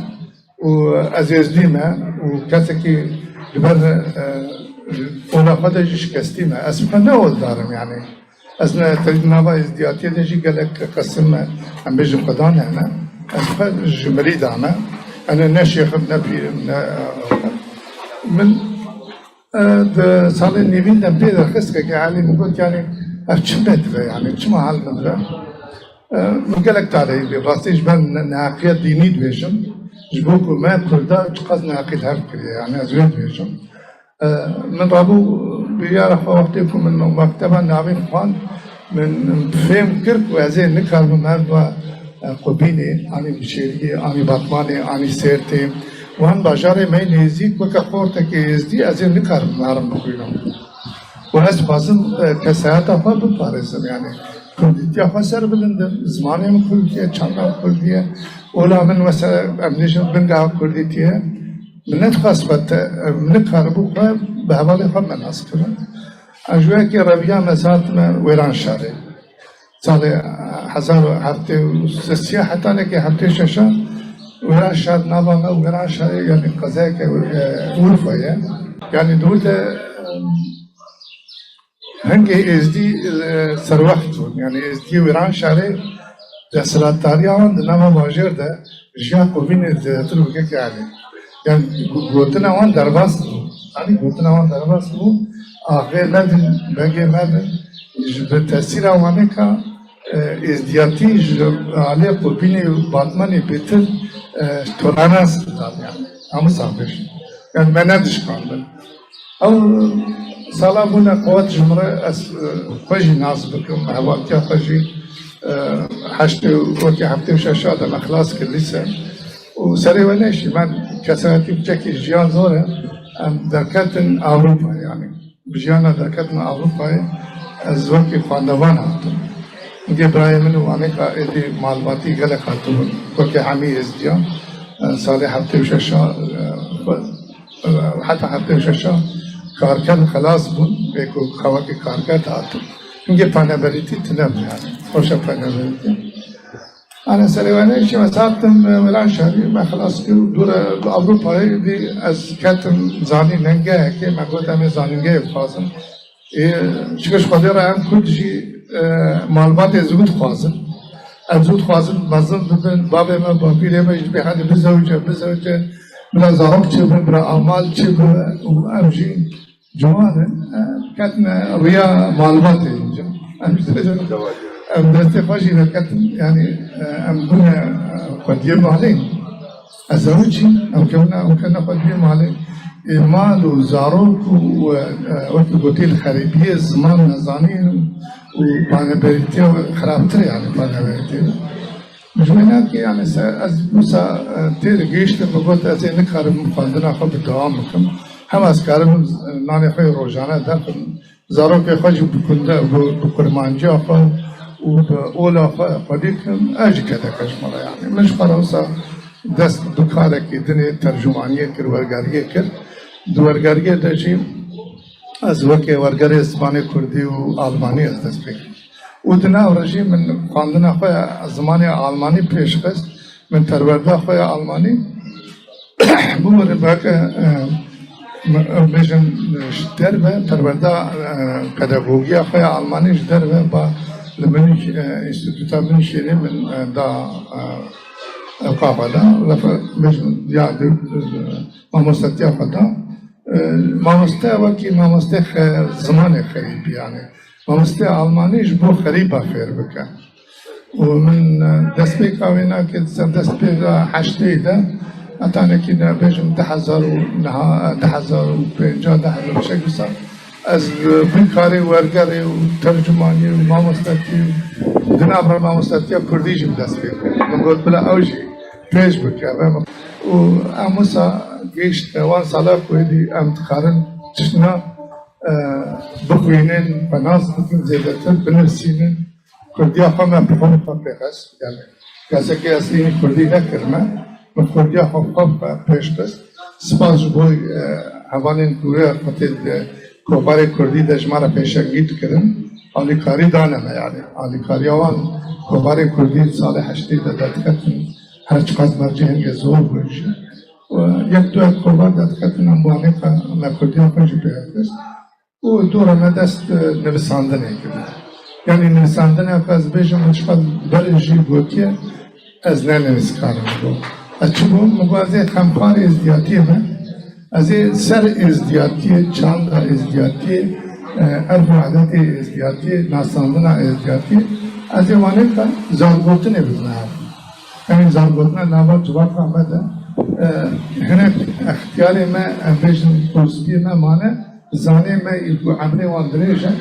û ez êzdî me û kesekî li ber, e, ola xwe de jî şikestî me. Ez xwe ne oldar im yani. Ez ne, te nava êzdiyatiyê de jî gelek qesim me, em bêjin xwedan hene. Ez xwe ji mirî dame. Ene ne şêx im, ne pîr im, ne, min, e, di salên nîvîn de pê de xistkekê Elî min got, yani, ev çi me dibe, yani, çima hal min dibe? E, min gelek taleyî bê. Rastî ji ber ne-, neheqiya dînî dibêjim. Ji bo ku me Kurda çiqas neheqî li hev kiriye, yani, ez wê dibêjim. E, min rabû biryara xwe wextê ku min mekteba navîn xwend, min fêm kir ku ez ê nikaribim her va, e, Qubînê, anî Bişêriyê, anî Batmanê, anî Sêrtê, wan bajarê me yê nêzîk weke xortekê êzdî ez ê nikaribim herim bixwînim. Û ez dixwazim, e, kesayeta xwe biparêzim, yani kurdîtiya xwe serbilind im, zimanê min kurdî ye, çanda min kurdî ye, ola min mesela em bêjin bingeha kurdîtî ye. Min nedixwest xwe te, min nikaribû xwe bi hevalê xwe me nas kirin. Ez ji wekî reviya me ez hatime Wêranşarê. Salê hezar û heftê û sê heta nekê heftê şeşan Wêranşar nava me Wêranşarê, yani qezayeke, e, Urfa ye. Yani dûr de, e, Hingê êzdî, e, serwext bûn. Yani êzdiyê Wêranşarê desthilatdariya wan di nava bajêr de ji ya qûbînê zêdetir bû kekê Elî. Yani go-, gotina wan derbas bû. Yani gotina wan derbas bû. Axê me bin, bengê me bin, ji bi tesîra wanêka, e, êzdiyatî ji alê qûbînê û Batmanê bêtir, e, tolerans didan yani. Hemû sax bêjin. Yani me nedişkandin. Ew sala bûne qewet ji min re ez, e, xwe jî nas bikim, hevatiya xwe jî, e, heştê û, wekî heftê û şeşa de me xilas kir lîse. Û serê we neşî, me kesayetî biçekî jiyan zor e, em derketin Ewropa yani. Bi jiyana derketin Ewropayê, ez wekî xwendevan hatim. Hingê birayê min û wanêka êdî malbatî gelek hatibûn. Wekî hemî êzdiyan, e, salê heftê û şeşa, e, xwe Heta heftê û şeşa karker xelas bûn, ê ku xewekê karker dihatin. Hingê paneberîtî tune bû yani. Xweşa paneberîtî. Ana serê we ne, şî me saxtim, e, Wêranşarî, me xelas kir û dûre bi Ewropayê dî ez ketim zanîn nengehekê, me got em ê zanîngehê bixwazin. Ê, çike ji Xwedê re em Kurd jî, e, malbatê zû dixwazin. Em zû dixwazin mezin bibin, bavê me, bapîrê me jî dibê hadi bizewce, bizewce, bila zarok çêbin, bila amal çêbin û em jî ciwan in. E, ketine riya malbatê înca. Em jî em destê xwe jî veketin, yani, e, em bûne, e, xwediyê malê. Ez ew çî, ew kevna, ew kevna xwe dibê malê. Ê, mal û zarok û, e, e, wekî gotî li xerîbiyê ziman nezanîn û, û paneberîtiya xirabtir e, yani paneberîtiya. Ji wênakê, yani se, ez wisa, e, têr gihiştim, min got ez ê nikarim xwendina xwe bi dewam bikim. Hem ez karibim, e, nanê xwe yê rojane derxim, zarokê xwe jî bi kunde, bi, bi kurmanciya xwe û bi ola xwe xwedî kirin, ez jî kedeke ji min re, yanî. Min ji xwe re wisa dest bi karekî dinê tercûmaniyê kir, wergeriyê kir. Di wergeriyê de jî ez weke wergerê zimanê kurdî û almanî ez dest pê kir. Û di nav re jî min xwendina xwe ya zimanê almanî pêş xist. Min perwerda xwe ya almanî Bû rêbeke, e, me, em bêjin, e, ji derve perwerda, e, pedagogiya xwe ya almanî ji derve ba li Münîh, e, Înstîtuta Münîhê min, e, da, e, ewqafa da, lefe bêjin, ya, e, mamostetiya xwe da. E, mamoste wekî mamoste xe-, zimanê xerîbî, yani. Mamoste almanî ji bo xerîba fêr bike. Û min, e, destpêka wê nake di ser destpêka heştê de, hetanekî ne bêjim du hezar û niha, du hezar û pênca, du hezar û şeş wisa, ez, e, bi karê wergerê û tercûmaniyê û mamostetî û di nav re mamostetiya kurdî jî bi dest pê kir. Min got bila ew jî pêş bikeve. Û em wisa gihiştine wan sala ku êdî em dikarin tiştna, e, bixwînin, xwe nas bikin zêdetir, binivîsînin. Kurdiya xwe me bi xwe pêxist. Yani, kesekî eslî kurdî nekirime. Min kurdiya xwe bi xwe pêş xist. Spas ji bo, e, hevalên ku wê xwetê di kovarê kurdî de ji me re pêşengî dikirin. Alîkarî dane me, yani. Alîkariya wan kovarê kurdî salê heştê de derdiketin. Her çiqas mercê hingê zor bûn jî. Û yek du yek kovar derdiketin, em wanê xwe me kurdiya xwe jî pêxist. Û dora me dest, e, nivîsandinê kir. Yanî nivîsandineke ez bêjim, min ji xwe berê jî gotiye, ez ne nivîskar im, got. Ez çi bûm? Min got, ez ê xemxarê êzdiyatiyê me, ez ê ser êzdiyatiyê, çanda êzdiyatiyê, e, erf û edetê êzdiyatiyê, nasandina êzdiyatiyê, ez ê wanê xwe zargotinê bidime hev. Yanî zargotina nava civaka me de, e, hinek extiyarê me, em bêjin dostiyê me mane, Zanê me ê ku emrê wan dirêj e,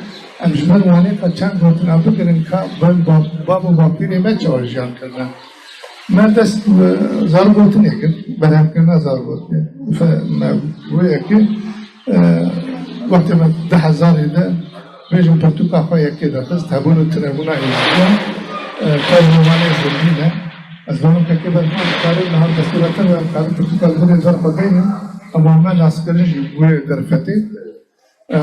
em ji ber wanê xwe çend gotina bigirin ka ber ba-, bab û bapîrê me çawa jiyan kirine. Me dest bi zargotinê kir, berhemkirina zargotinê. Fe-, me wê yekê, e, wextê me du hezarê de bêjin pirtûka xwe yekê de xist, hebûn û tinebûna êzidiyan, e, tevlî wanê zindî ne. Ez zanim kekê berhemê em karin niha destpêvetir be, em karin pirtûka li vir ê ber xwe deynin, ema me naskirin jî wê derfetê. E,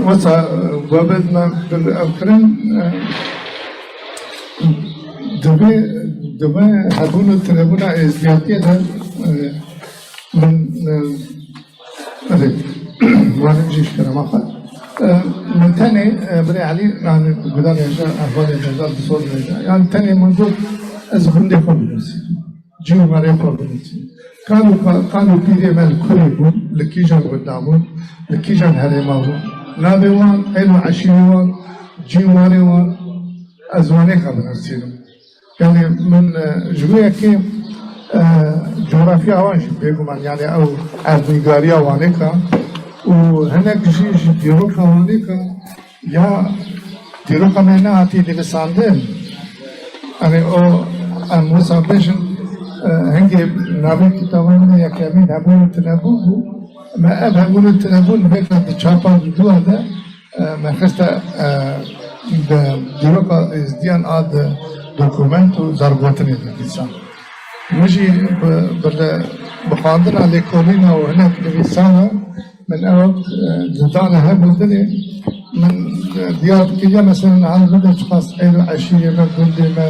wisa, e, webêt me bi ev kirin, e, divê, divê hebûn û tinebûna êzdiyatiyê de, e, min, e, erê, warim jî ji kerema xwe. Min tenê, e, birê Elî, yani guda nêja, ehvalê nêja, di sor nêja. Yani tenê min got, ez gundê xwe binivîsim. Cî û merê xwe binivîsim. Kal û pa-, kal û pîrê me li kurê bûn, li kîjan gunda bûn, li kîjan herêma bûn. Navê wan, êl û eşîrê wan, cî û merê wan, ez wanê xwe binivîsînim. Yani min, e, ji bo yekê, e, coğrafya wan jî bêguman, yani ew erdnîgariya Wanêka û hinek jî ji dîroka Wanêka ya dîroka me nehatî nivîsandin. Yani o em wisa bêjin, e, hingê navê kitaba min yekemîn hebûn û tinebûn bû. Me ev hebûn û tinebûn vêka di çapa dûa de e, me xiste, e, di dîroka êzdiyan a di dokument û zargotinê de dîsa. Min jî bi, bi, bi xwendina lêkolîna û hinek nivîsana min ew, e, didane hev û dinê min, e, diyar dikiriye, mesela niha li vir de çiqas êl û eşîrê me, gundê me,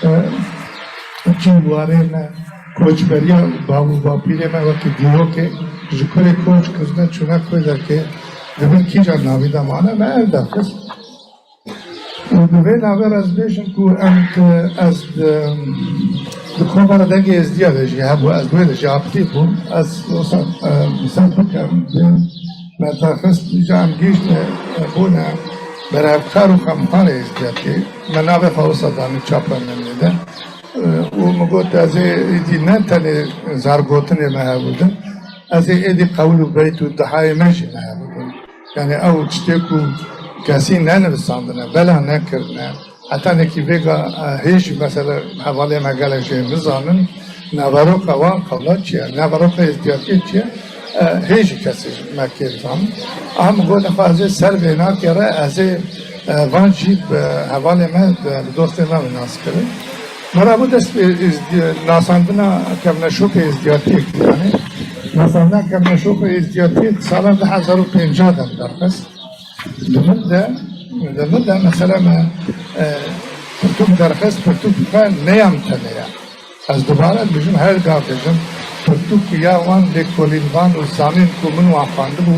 e, cî û warê me, koçberiya bav û bapîrê me wekî dîrokê ji kurê koç kirine çûne kurê derkê, di bin kîjan navî de mane, me ev derxist. Û di vê navê re ez bêjim ku em di, ez di, di Komara Dengê Êzdiya de jî hebû, ez wê de jî aktîf bûm. Ez wisa, e, misal bikim, bi me derxist, îca em gihîştine, e, bûne berhevkar û xemxanê Êzdiyatî. Me navê xwe wisa danî çapa me de. Û min got, ez ê êdî ne tenê zargotinê me hebûdin, ez ê êdî qewil û beyt û dihayê me jî me hebûdin. Yani ew tiştê ku kesî nenivîsandine, bela nekirine, heta nekî vêga, e, hê jî mesela hevalê me gelek jê nizanin, naveroka wan qewla çi ye, naveroka êzdiyatiyê çi ye, e, hê jî kesî ji me kêm zanin. Aha min got, nexwe ez ê ser vê nakê re, ez ê, e, van jî bi hevalê me, bi, bi dostê me bi nas kirin. Me re bû dest bi êzdi-, nasandina kevneşokê êzdiyatiyê kir. Yani nasandina kevneşokê êzdiyatiyê di sala du hezar û pêncah de derxist. Li vir de, li vir de mesela me, e, pirtûk derxist, pirtûk xwe neyam tenê ya. Ez dubare dibêjim, her gav dibêjim, pirtûk ya wan lêkolînvan û zanîn ku min wan xwendibû,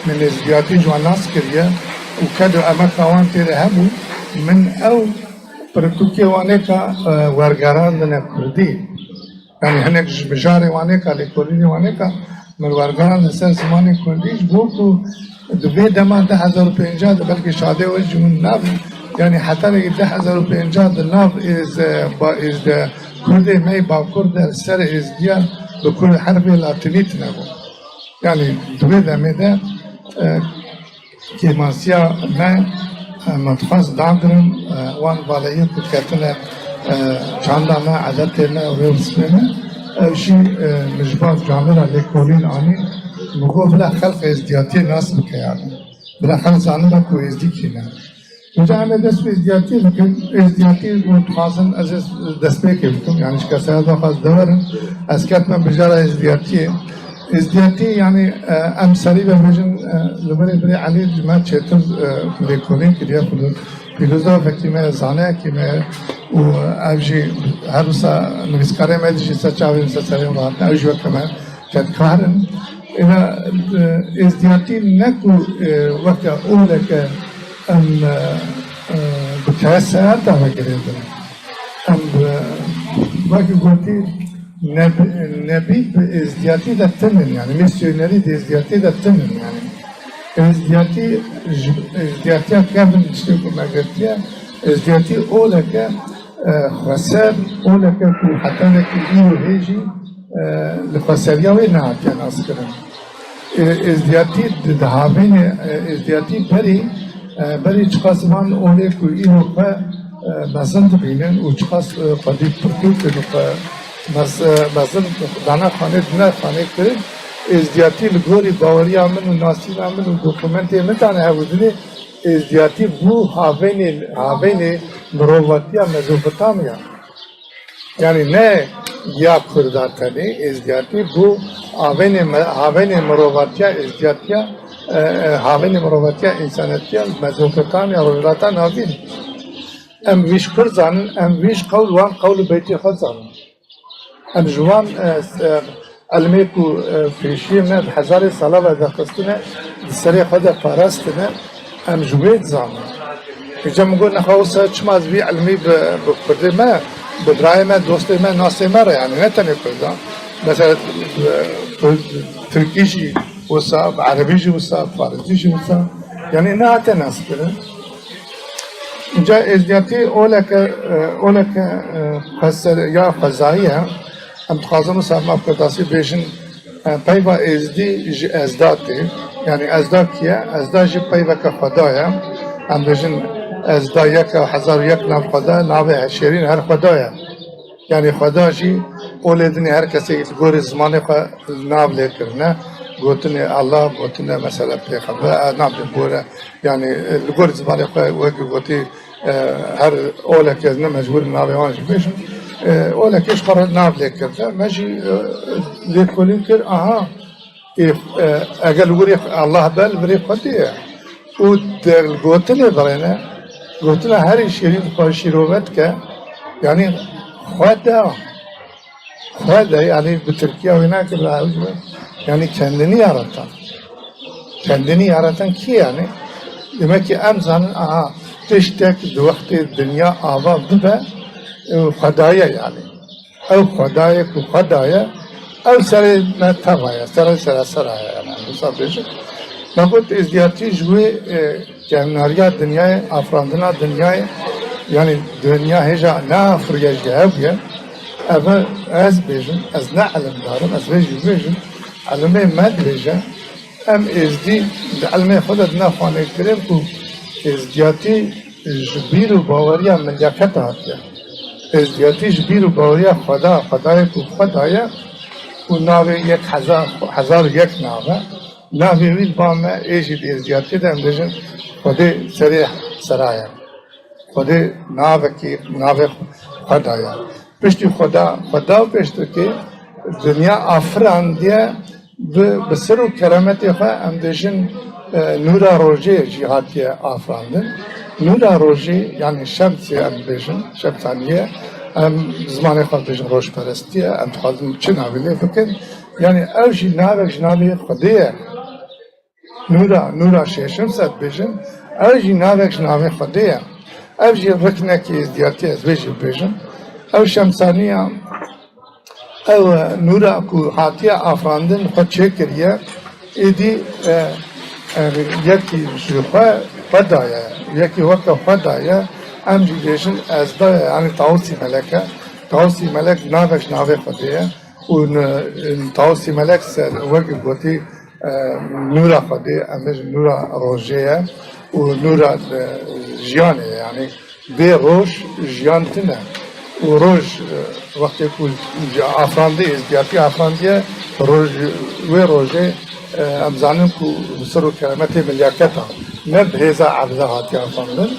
min êzdiyatî ji wan nas kiriye û ked û emeka wan tê de hebû, min ew pirtûkê Wanêka, e, wergerandine kurdî. Yani hinek ji mijarê Wanêka, lêkolînê Wanêka, min wergerandine ser zimanê kurdî, ji bo ku di vê dema du hezar û pêncah de belkî şadê we jî hûn nabin. Yani heta wekî du hezar û pêncah di nav êz, e, ba, êz de kurdê me yê bakur de li ser êzdiya bi kurd herfê latînî tine bû. Yani di vê demê de, e, kêmasiya me, e, min dixwest dagirim, e, wan baleyê ku ketine, e, çanda me, edetê me û rêwspê me, ew jî, e, min ji bar camêra lêkolîn anî, min got bila xelq êzdiyatiyê nas bike yani. Bila xelq zanibe ku êzdî kî ne. Îca em ê dest bi êzdiyatiyê bikin. Êzdiyatî hûn dixwazin ez ê destpêkê bikim. Yani ji kesaya daxwaz dewerin. Ez ketime mijara êzdiyatiyê. Êzdiyatî yani, e, em serî ve bêjin, e, li virê birê Elî ji me çêtir, e, lêkolîn kiriye, filo-, filozofekî me ye, zaneyekî me ye û ev jî her wisa nivîskarê me dî jî ser çavên ser serê min hatine, ew jî weke me kedkar in. Êna, e, êzdiyatî ne ku, e, weke oleke em, e, e, bi kesayeta ve girêdin. Em bi, wekî gotî, neb-, nebî bi êzdiyatî de tim in, yani mîsyonerî di êzdiyatî de tim in, yani. Êzdiyatî ji, êzdiyatiya kevin tiştê ku me girtiye, êzdiyatî oleke, e, xweser, oleke ku heta wekî îro hê jî, e, li xweseriya wê nehatiye naskirin. Ê-, êzdiyatî di, di havênê, e, êzdiyatî berî, e, berî çiqas van olê ku îro xwe, e, mezin dibînin û çiqas, e, xwedî pirtûk in û xwe mez-, e, mezin dane xanê, dine xanê kirin, êzdiyatî li gorî baweriya min û nasîna min û dokumentê min dane hevûdinê, êzdiyatî bû havênê, havênê mirovatiya Mezopotamya. Yani ne ya Kurda tenê, êzdiyatî bû havênê me-, havênê mirovatiya êzdiyatiya, e, e, havênê mirovatiya însanetiya Mezopotamya, Rojhilata Navîn. Em vîş Kurd zanin, em vîş qewl wan qewl û beytê xwe zanin. Em ji wan, e, s-, e, ilmê ku, e, pêşiyê me bi hezarê sala ve derxistine, di serê xwe de parastine. Em ji wê dizanin. Îca min got, nexwe wisa çima ez vî ilmî bi, bi kurdê me, bi birayê me, dostê me, nasê me re, yani ne tenê kurdan. Mesela, bi, bi tirkî jî wisa, bi erebî jî wisa, bi farisî jî wisa. Yani nehate naskirin. Îca êzdiyatî oleke, e, oleke, e, xwesere ya xwezayî ye. Em dixwazin wisa me bi kurdasî bêjin, e, peyva êzdî ji ezda tê. Yani ezda kî ye? Ezda jî peyveke xweda ye. Em bêjin ezda yek e, hezar û yek nav xweda, navê şêrîn her xweda ye. Yani xweda jî olê dinê her kesê li gorî zimanê xwe nav lê kirine. Gotine Allah, gotine mesela pêxember, e, navê gore. Yani, e, li gor zimanê xwe wekî gotî, e, her oleke ne mecbûr navê wan jî bêjim. E, oleke ji xwe re nav lê kirine. Me jî, e, lêkolîn kir, aha, ê, e, eger li wirê Allah be, li virê Xwedê ye. Û di gotinê birêne, gotina herî şêrîn xwe şîrove dike, yani Xweda. Xweda, yani bi tirkiya wê nake, bi ew jî, yani kendini yaratan. Kendini yaratan kî yani? Demek ki em zanin, aha, tiştek di wextê dinya ava bibe, e, Xweda ye yani. Ew Xwedayê ku Xweda ye, ew serê me teva ye, serê sera sera ye yani. Wisa bêjin. Me got êzdiyatî ji wê, e, Kevnariya dinyayê, afirandina dinyayê, yani dinya hêja neafiriye ji hev bûye. Ev ez bêjim, ez ne ilimdar im, ez vê jî bibêjim, ilimê me dibêje, em êzdî di ilimê xwe de dine xwanê kirin ku êzdiyatî ji bîr û baweriya milyaketa hatiye. Êzdiyatî ji bîr û baweriya Xweda, Xwedayê ku Xweda ye û navê yek hezar, hezar û yek nav e. Navê wî li ba me ê jî di êzdiyatiyê de em bêjin Xwedê serê sera ye. Xwedê navekî, navê Xweda ye. Piştî Xweda, Xweda û pêştirkê dinya afirandiye bi, bi sir û keremetê xwe em bêjin, e, nûra rojê jî hatiye afirandin. Nûra rojê, yani şemsê em bêjin, şemsaniye, em zimanê xwe bêjin rojperestiye, em dixwazin çi navê lê bikin. Yani ew jî navek ji navê Xwedê ye. Nûra, nûra şêşemse dibêjin, ew jî navek ji navê Xwedê ye. Ev jî riknekî êzdiyatî ez vê jî bibêjim. Ew şemsaniya, ew nûra ku hatiye afirandin xwe çêkiriye, êdî, e, e, yekî ji xwe, Xweda ye, yekî weke Xweda ye, em jî bêjin ezda ye, yani Tawusî Melek e. Tawusî Melek navek ji navê Xwedê ye. Û n-, n-, Tawusî Melek ser, wek gotî, e, nûra Xwedê, em bêjin nûra rojê ye û nûra, e, jiyanê ye. Yani bê roj jiyan tune. Û roj, e, wextê ku ji afirandî, êzdiyatî afirandiye, roj, wê rojê, e, em zanin ku bi sir û keremetê milyaketa, ne bi hêza evda hatiye afirandin.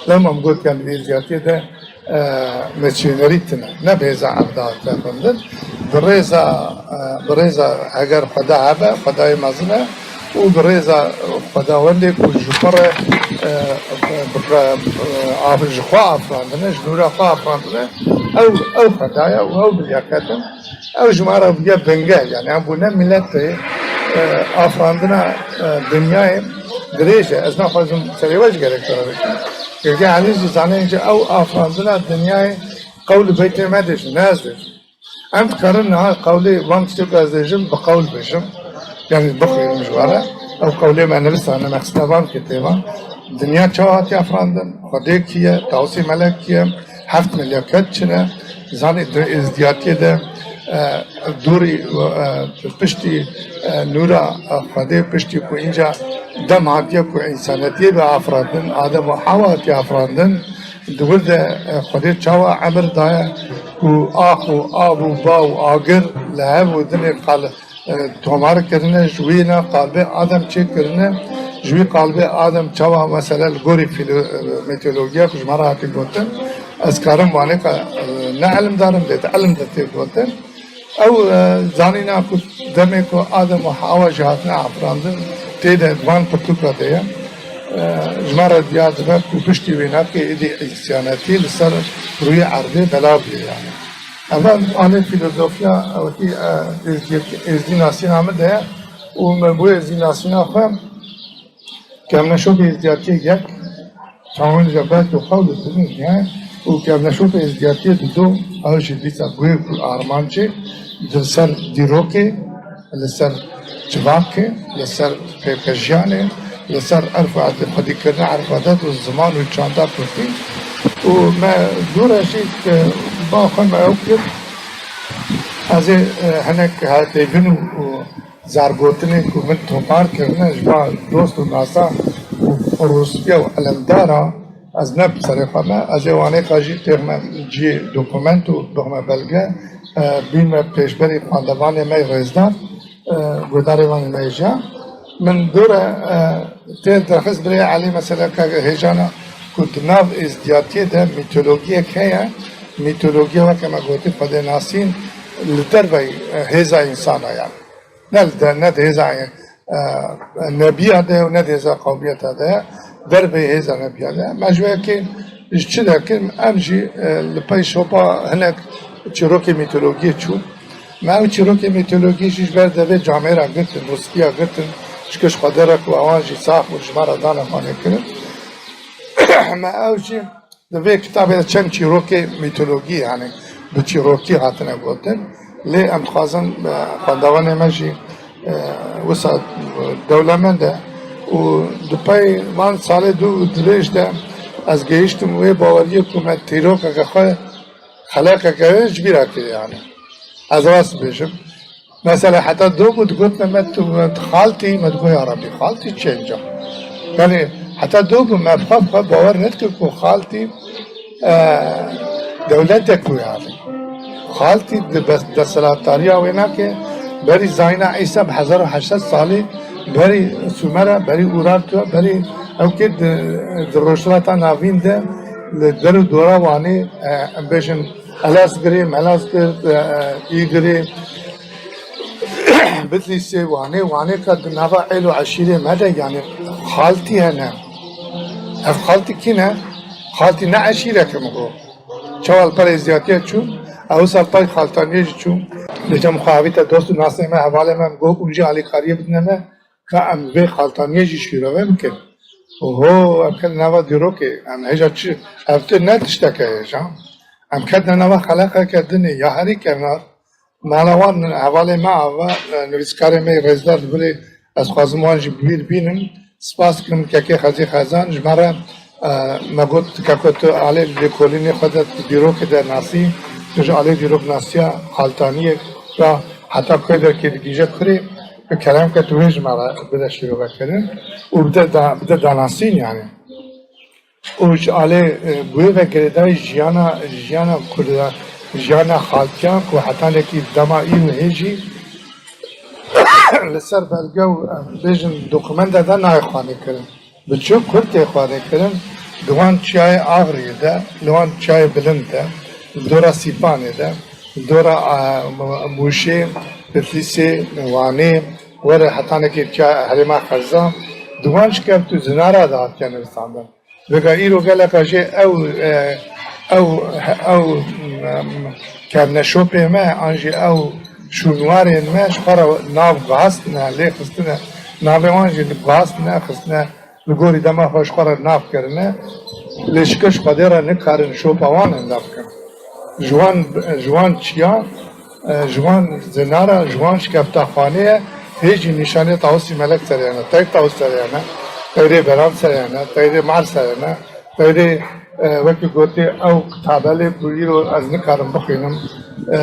Lewma em got, yani êzdiyatiyê de e, misyoneri tune. Ne bi hêza evda hatiye xwendin. Bi rêza, e, bi rêza eger Xweda hebe, Xwedayê mezin e û bi rêza Xwedawendê ku ji xwe re, e, bi, e, af-, ji xwe afirandine, ji nûra xwe afirandine, ew, ew Xweda ye û ew milyakete. Ew ji me re bûye bingeh, yani em bûne miletê, e, afirandina, e, dinyayê dirêj e. Ez naxwazim serê we ji gerek te re bikim. Girgê Elî jî zanê, ji ew afirandina dinyayê qewl û beytê me dêjin, ne ez dêjim. Em dikarin niha qewlê van tiştê ku ez dêjim, bi qewl bêjim. Yani bixwînim ji we re. Ew qewlê me nivîsane, me xistine van kitêban. Dinya çawa hatiye afirandin? Xwedê kî ye? Tawusî Melek kî ye? Heft milyakî çi ne? Zanî di êzdiyatiyê de, e, dûrî, e, piştî, e, nûra, e, Xwedê, piştî ku înca dem hatiye ku însanetiyê be afirandin, Adem û Hewa hatiye afirandin, di wir de, e, Xwedê çawa emir daye ku ax û av û ba û agir li hev û dinê qal-, e, tomar kirine, ji wî ne qalbê Adem çêkirine, ji wî qalbê Adem çawa, mesela li gorî fîlo-, e, meteorolojiya ku ji me re hatî gotin, ez karim vanê ka, e, ne ilimdar im, lê di ilim de tê gotin. Ew, e, zanîna ku demê ku Adem û Hewa jî hatine afirandin, tê de van pirtûka de ye. E, ji me re diyar dibe ku piştî wê navkê êdî îsyanetî li ser rûyê erdê bela bûye yani. Ev anê fîlozofiya wekî, e, êzdî-, êzdînasîna min de ye û min bo êzdînasîna xwe Kevneşopê êzdiyatiyê yek, çawan ji ber tu xew li din e, û kevneşopê êzdiyatiyê dido, ew jî dîsa guhê ku armancê di ser dîrokê, li ser civakê, li ser pêkejiyanê, li ser erf û adê, xwedîkirina erf adet û ziman û çanda kurdî. Û me dû re jî, e, ba xwe me ew kir, ez ê, e, hinek hetêvin û, û zargotinên ku min topar kirine ji ba dost û nasa û rûspîya û ilimdara, ez ne bi serê xwe me, ez ê wanê xwe jî têxme cî dokument û bixme belge, e, bîme pêşberî xwendevanê me yê rêzdar, e, guhdarê van me yê jiyan. Min dû re, e, tê derxist birê Elî, mesela, ke hêjana ku di nav êzdiyatiyê de mîtologiyek heye, mîtologiya weke me gotî xwedênasîn li dervey, e, hêza însana ye. Ne li de, ne di hêza, e, nebiya de û ne di hêza qewmiyeta de, dervey hêza nebiya de. Me ji wê yekê ji çi derkir? Em jî, e, li pey şopa hinek çîrokê mîtologiyê çûn. Me ew çîrokê mîtologiyê jî ji ber devê camêra girtin, rûspîya girtin, ji kiş xwedê re ku ewan jî sax bûn, ji me re dane xwanê kirin. Me ew jî Di vê kitabê de çend çîrokê mîtologî, yanî bi çîrokî hatine gotin. Lê em dixwazin, e, xwendevanê me jî, e, wisa, e, dewlemend e û di pey van salê dû û dirêj de ez gehiştim wê baweriyê ku me tîrokeke xwe, xeleqeke wê ji bîra kiriye, yanî. Ez rast dibêjim. Mesela heta do bû digotine me tu, tu xaltî, me digot, ya Rebî, xaltî çi ye înca? Yanî heta do bû me bi xwe, bi xwe bawer nedikir ku xaltî, e, dewletek bû yanî. Xaltî di bes-, desthilatdariya wê nake, berî zayîna Îsa bi hezar û heşt sed salî, berî Sumera, berî Urartuya, berî ewkê di, di Rojhilata Navîn de li der û dora Wanê, e, em bêjin Elazgirê, Melazgir, e, e, Îdirê, Bitlîsê, Wanê, Wanê ka di nava êl û eşîrê me de, yanî xaltî hene. Ev xaltî kî ne? Xaltî ne eşîreke min got. Çawa li pey êzdiyatiyê çûn, ew wisa li pey xaltaniyê jî çûn. Dêca min xwe avîte dost û nasê me, hevalê me, min got, hûn jî alîkariyê bidine me, ka em vê xaltaniyê jî şîrove bikin. Oho, em ket nava dîrokê, em hêja çi? Ev tu ne tişteke hêja. Em ketine nava xeleqeke dinê, ya herî kevnar, mala wan hevalê me ava, e, nivîskarê me yê rêzdar li virê, ez xwazim wan jî bi bîr bînim. Spas dikim kekê Xezî Xezan ji me re, e, me got, keko tu alê lêkolînê xwe de tu dîrokê de nasî, tu ji alê dîroknasiya xaltaniyê re heta koy derkê digihîje kurê, bi kerem ke tu wê ji me re bide şîrovekirin û bide da-, bide danasîn yanî. Û ji alê, e, bi wê ve girêdayî jiyana, jiyana Kurda, jiyana xaltiyan ku hetanekî dema îro hê jî li ser belge û, em bêjin, dokumenta de nayê xwanê kirin. Bi çi Kurd tê xwanê kirin? Di wan çiyayê Axriyê de, li wan çiyayê bilind de, li dora Sîpanê de, li dora, e, Mûşê, Bitlîsê, Wanê, were hetanekî çiya herêma Xezan, di wan şikeft û zinara de hatiye nivîsandin. Vêga îro geleka jê ew, e, ew, ew, em, kevneşopê me, an jî ew şûnwarên me ji xwe re nav guhastine, lê xistine, navê wan jî guhastine, xistine, li gorî dema xwe ji xwe re nav kirine, lê ji kiş xwedê re nikarin şopa wan enda bikin. Ji wan, ji wan çiya, e, ji wan zinara, ji wan şikefta xwanê ye, hê jî nîşanê Tawusî Melek serê ye ne, Teyr Tawus serê ye ne, Teyrê Beran serê ye ne, Teyrê Mar serê ye ne, Teyrê, e, wekî gotê ew tabelê ku îro ez nikarim bixwînim, e,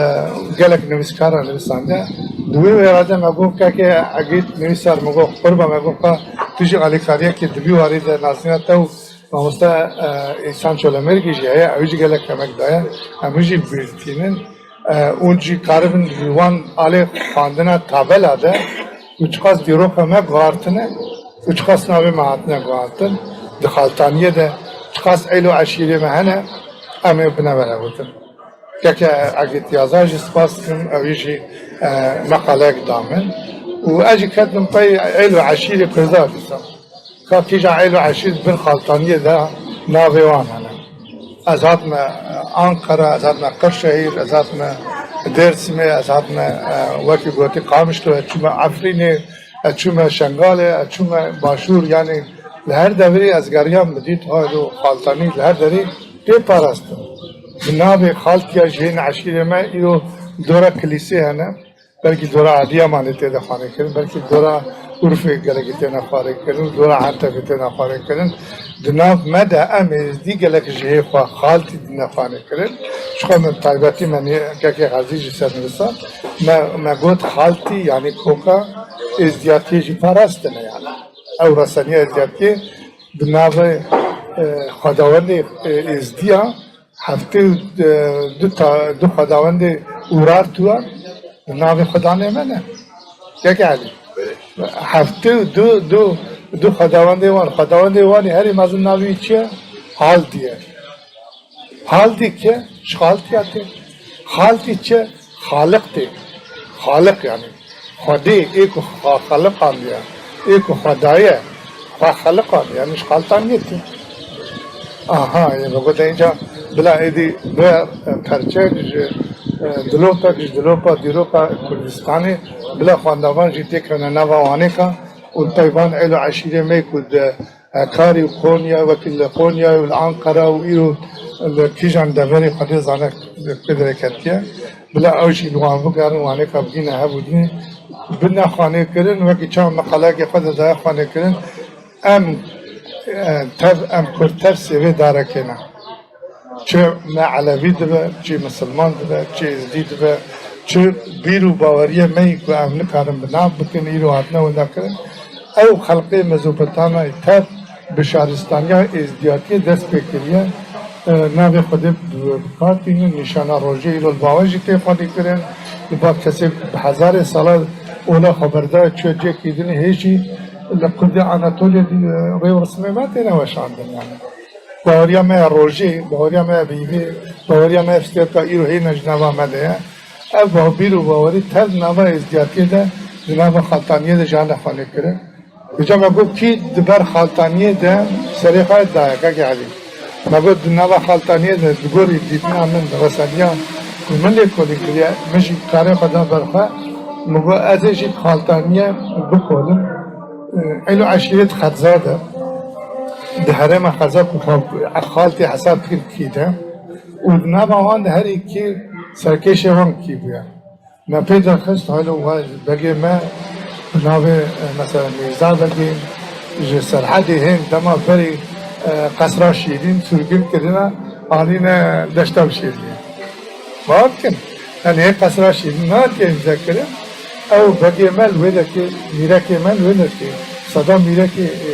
gelek nivîskara nivîsande. Di wê wêra de me got, kekê Egîd nivîsar, me got, qurba me got, ka tu jî alîkariyekê di vî warî de nasîna te û Mamoste, e, Îhsan Çolemêrgî jî heye, ew jî gelek emek daye. Em wî jî bi bîr tînin. E, û jî karibin ji wan alê xwendina tabela de û çiqas dîroka me guhartine û çiqas navê me hatine guhartin. Di xaltaniyê de çiqas êl û eşîrê me hene, em ê binevere gotin. Keke Egîd Yazan jî spas dikim, ew jî, e, meqaleyek da min. Û ez jî ketim pey êl û eşîrê Kurda dîsa. Ka kîja êl û eşîr bin xaltaniyê de navê wan hene. Ez hatime Ankara, ez hatime Qirşehîr, ez hatime Dêrsimê, ez hatime, e, wekî gotî Qamişlo, ez çûme Efrînê, ez çûme Şengalê, ez çûme Başûr, yanî Li her devirê ez geriyan bi dît, ha, îro xaltanî li her derê tê parastin. Bi navê xaltiya ji hên eşîrê me îro dora kilîsê hene. Belkî dora Adiyamanê tê de xwanê kirin, belkî dora Urfê gelekî têne xwarê kirin, dora Entebê têne xwarê kirin. Di nav me de em êzdî gelek ji hê xwe xaltî dine xwanê kirin. Ji xwe min taybetî me nê-, kekê Xezî jî ser nivisa. Me, me got xaltî, yanî koka êzdiyatiyê jî parastine yani. Ew reseniya êzdiyatiyê bi navê, e, xwedawendê, e, êzdiya heftê û, e, du ta-, du xwedawendê Urartu a, bi navê xwedanê me ne. Kek Elî. Heftê û du, du, du xwedawendê wan, xwedawendê wan ê herî mezin navê wî çi ye? Haldî ye. Haldî ke ji xaltiya tê. Xaltî çi? Xaliq tê. Xaliq yani. Xwedê ê ku xwe xeliqandiye, ê ku xwe daye, xwe xeliqandiye, yani ji xaltaniyê tê. Aha, ê, me gote înca bila êdî bi perçek ji, e, dilopek ji dilopa dîroka Kurdistanê bila xwendavan jî têkevne nava wanêka û peyvan êl û eşîrê me ku di Hekarî û Konya, wekî li Konya û li Ankara û îro li kîjan deverê Xwedê zane ku derê ketiye. Bila ew jî li wan bigerin, wanêka bigîne hev û dinê, bine xwanê kirin, wekî çawa meqaleyekê xwe de daye xwanê kirin. Em, e, tev, em Kurd tev sêvê darekê ne. Çi me Elewî dibe, çi Misilman dibe, çi Êzdî dibe, çi bîr û baweriyê me yî ku em nikarin bi nav bikin, îro hatine winda kirin. Ew xelqê Mezopotamyayê tev bi şaristaniya Êzdiyatiyê dest pê kiriye. E, navê Xwedê bi, bi kar tînin, nîşana rojê îro li ba we jî tê xwedî kirin. Li ba kesê bi hezarê sala ola xwe berdaye çûye cihekî din, hê jî li Kurdê Anatoliyê, e, rê û risimê me têne weşandin yani. Baweriya me ya rojê, baweriya me ya bîvê, baweriya me ya stêrka îro hêne ji nava me de ye. Ev bawbîr û bawerî tev nava êzdiyatiyê de, di nava xaltaniyê de ji hane xwanê kirin. Vêca me got, kî di ber xaltaniyê de serê xwe daye, kekê Elî? Me got, di nava xaltaniyê de, di gorî dîtina min, reseniya ku min lêkolîn kiriye, min jî karê xwe da ber xwe. Min got, ez ê jî xaltaniyê bikolim. Êl û eşîrê di Xezza de, di herêma Xezza ku xaltê hesab dikin kî de û di nava wan de herî kî serkêşê wan kî bûye. Me pê de xist, halo we begê me bi navê, e, mesela Mîrza Begê ji Serhedê hên dema berî, e, Qesra Şîrîn sürgün kirine, anîne Deşta Bişêriyê. Bawer bikin, yani hê Qesra Şîrîn nehatiye îmze kirin, ew begê me li wê dekê, mîrekê me li wê dekê, seda mîrekê, e,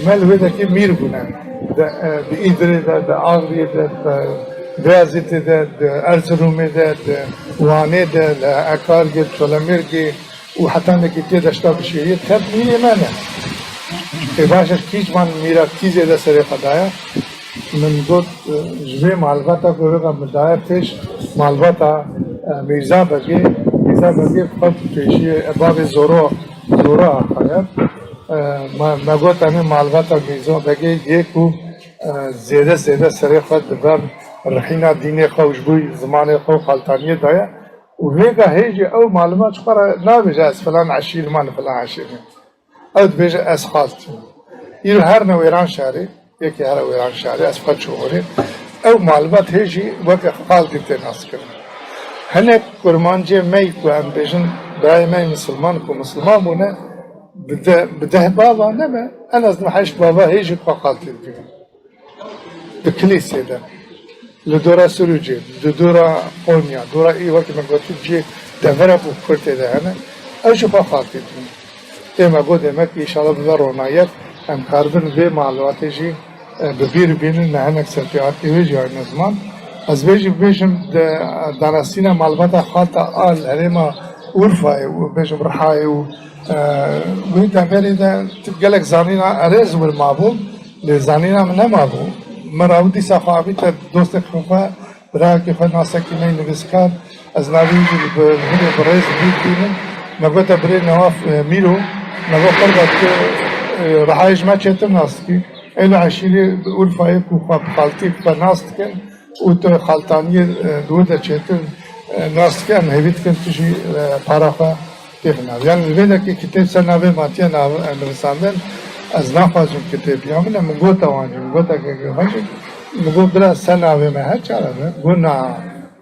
me li wê dekê mîr bûne. Di, e, di Îdirê de, di Axriyê de, di Beyazîtê de, di Erzirûmê de, di Wanê de, li Hekargê, Çolemêrgê û heta nekî tê Deşta Bişêriyê tev mîrê me ne. Ê baş e, kî ji van mîra kî zêde serê xwe daye? Min got, e, ji vê malbata ku wê min daye pêş malbata, e, Mîrza Begê, Mîrza Begê xwe pêşiyê, e, bavê Zoro, Zoro axaye. E, me, me got, tenê malbata Mîrza Begê yê ku, e, zêde zêde serê xwe di ber rihîna dînê xwe û ji bo zimanê xwe û xaltaniyê daye. Û vêga hê jî ew malbat ji xwe re nabêje, ez filan eşîr me, filan eşîr me. Ew dibêje, ez xalt im. Îro here Wêranşarê, yekê here Wêranşarê, ez xwe çûm orê. Ew malbat hê jî weke xaltî tê naskirin. Hinek kurmancê me yî ku em bêjin, dayê me yî misilman ku misilman bûne, bi de-, bi deh bava nebe, en az neh heşt bava hê jî xwe xaltî dibînin. Di Kilîsê de, li dora Sirûcê, di dora Qonya, dora î wekî me gotî cihê devera ku Kurtê de hene, ew jî xwe xaltî dibînin. Ê me got, demek înşallah bibe ronayek, em karibin vê malbatê jî, e, bi bîr bînin, me hinek serpêhatî wê jî ayne ziman. Ez vê jî bibêjim, di, e, danasîna malbata xalta a li herêma Urfayê û bêjim Rihayê û, e, wê deverê de gelek zanîna erêz wir mabû. Lê zanîna min nemabû. Min rawî dîsa xwe avîte dostek xwe, birayekî xwe, nasekî me yî nivîskar, ez navê wî jî bi, bi, bi rêz bî dînim. Me gote birê Newaf, e, Mîro, me got qurba tu, e, Rihayê ji me çêtir nas dikî. Êl û eşîrê Urfayê ku xwe bi xaltî xwe nas dikin û tu xaltaniyê, e, di wir de çêtir, e, nas dikin, em hêvî dikin tu jî, e, para xwe têxine. Yani li vê dekê kitêb ser navê Matiye nav-, e, nivîsandin. Ez naxwazim kitêbiya min e, min gota wan jî, min gota ke, ke wan jî, min got bila ser navê me her çare be, got na,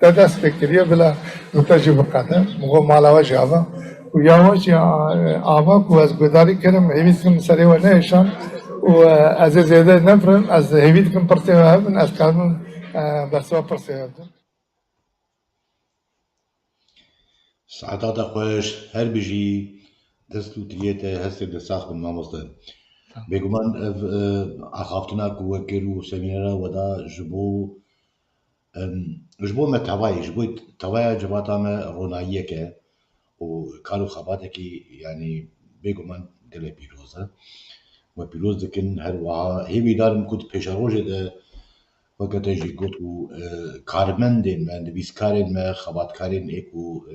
te dest pê kiriye bila min te jî biqede, min got mala we jî ava. Û ya we jî, a, ava ku ez guhdarî kirim, hêvî dikim serê we nehêşan û, e, ez ê zêde nefirim, ez hêvî dikim pirsê we hebin, ez karim, e, bersiva pirsê we bidim. Saeta te xweş, her bijî, dest û tiliyê te, hestê te sax bin mamoste. Tamam. Bêguman ev, e, axaftina ku we kir û semînera we da ji bo, em, ji bo me tevayê, ji bo tevaya civata me ronahiyek e û kar û xebatekî, yanî bêguman gelek pîroz e. We pîroz dikin, her wiha hêvîdar im ku di pêşerojê de weke te jî got û, e, karmendên me, nivîskarên me, xebatkarên ê ku, e,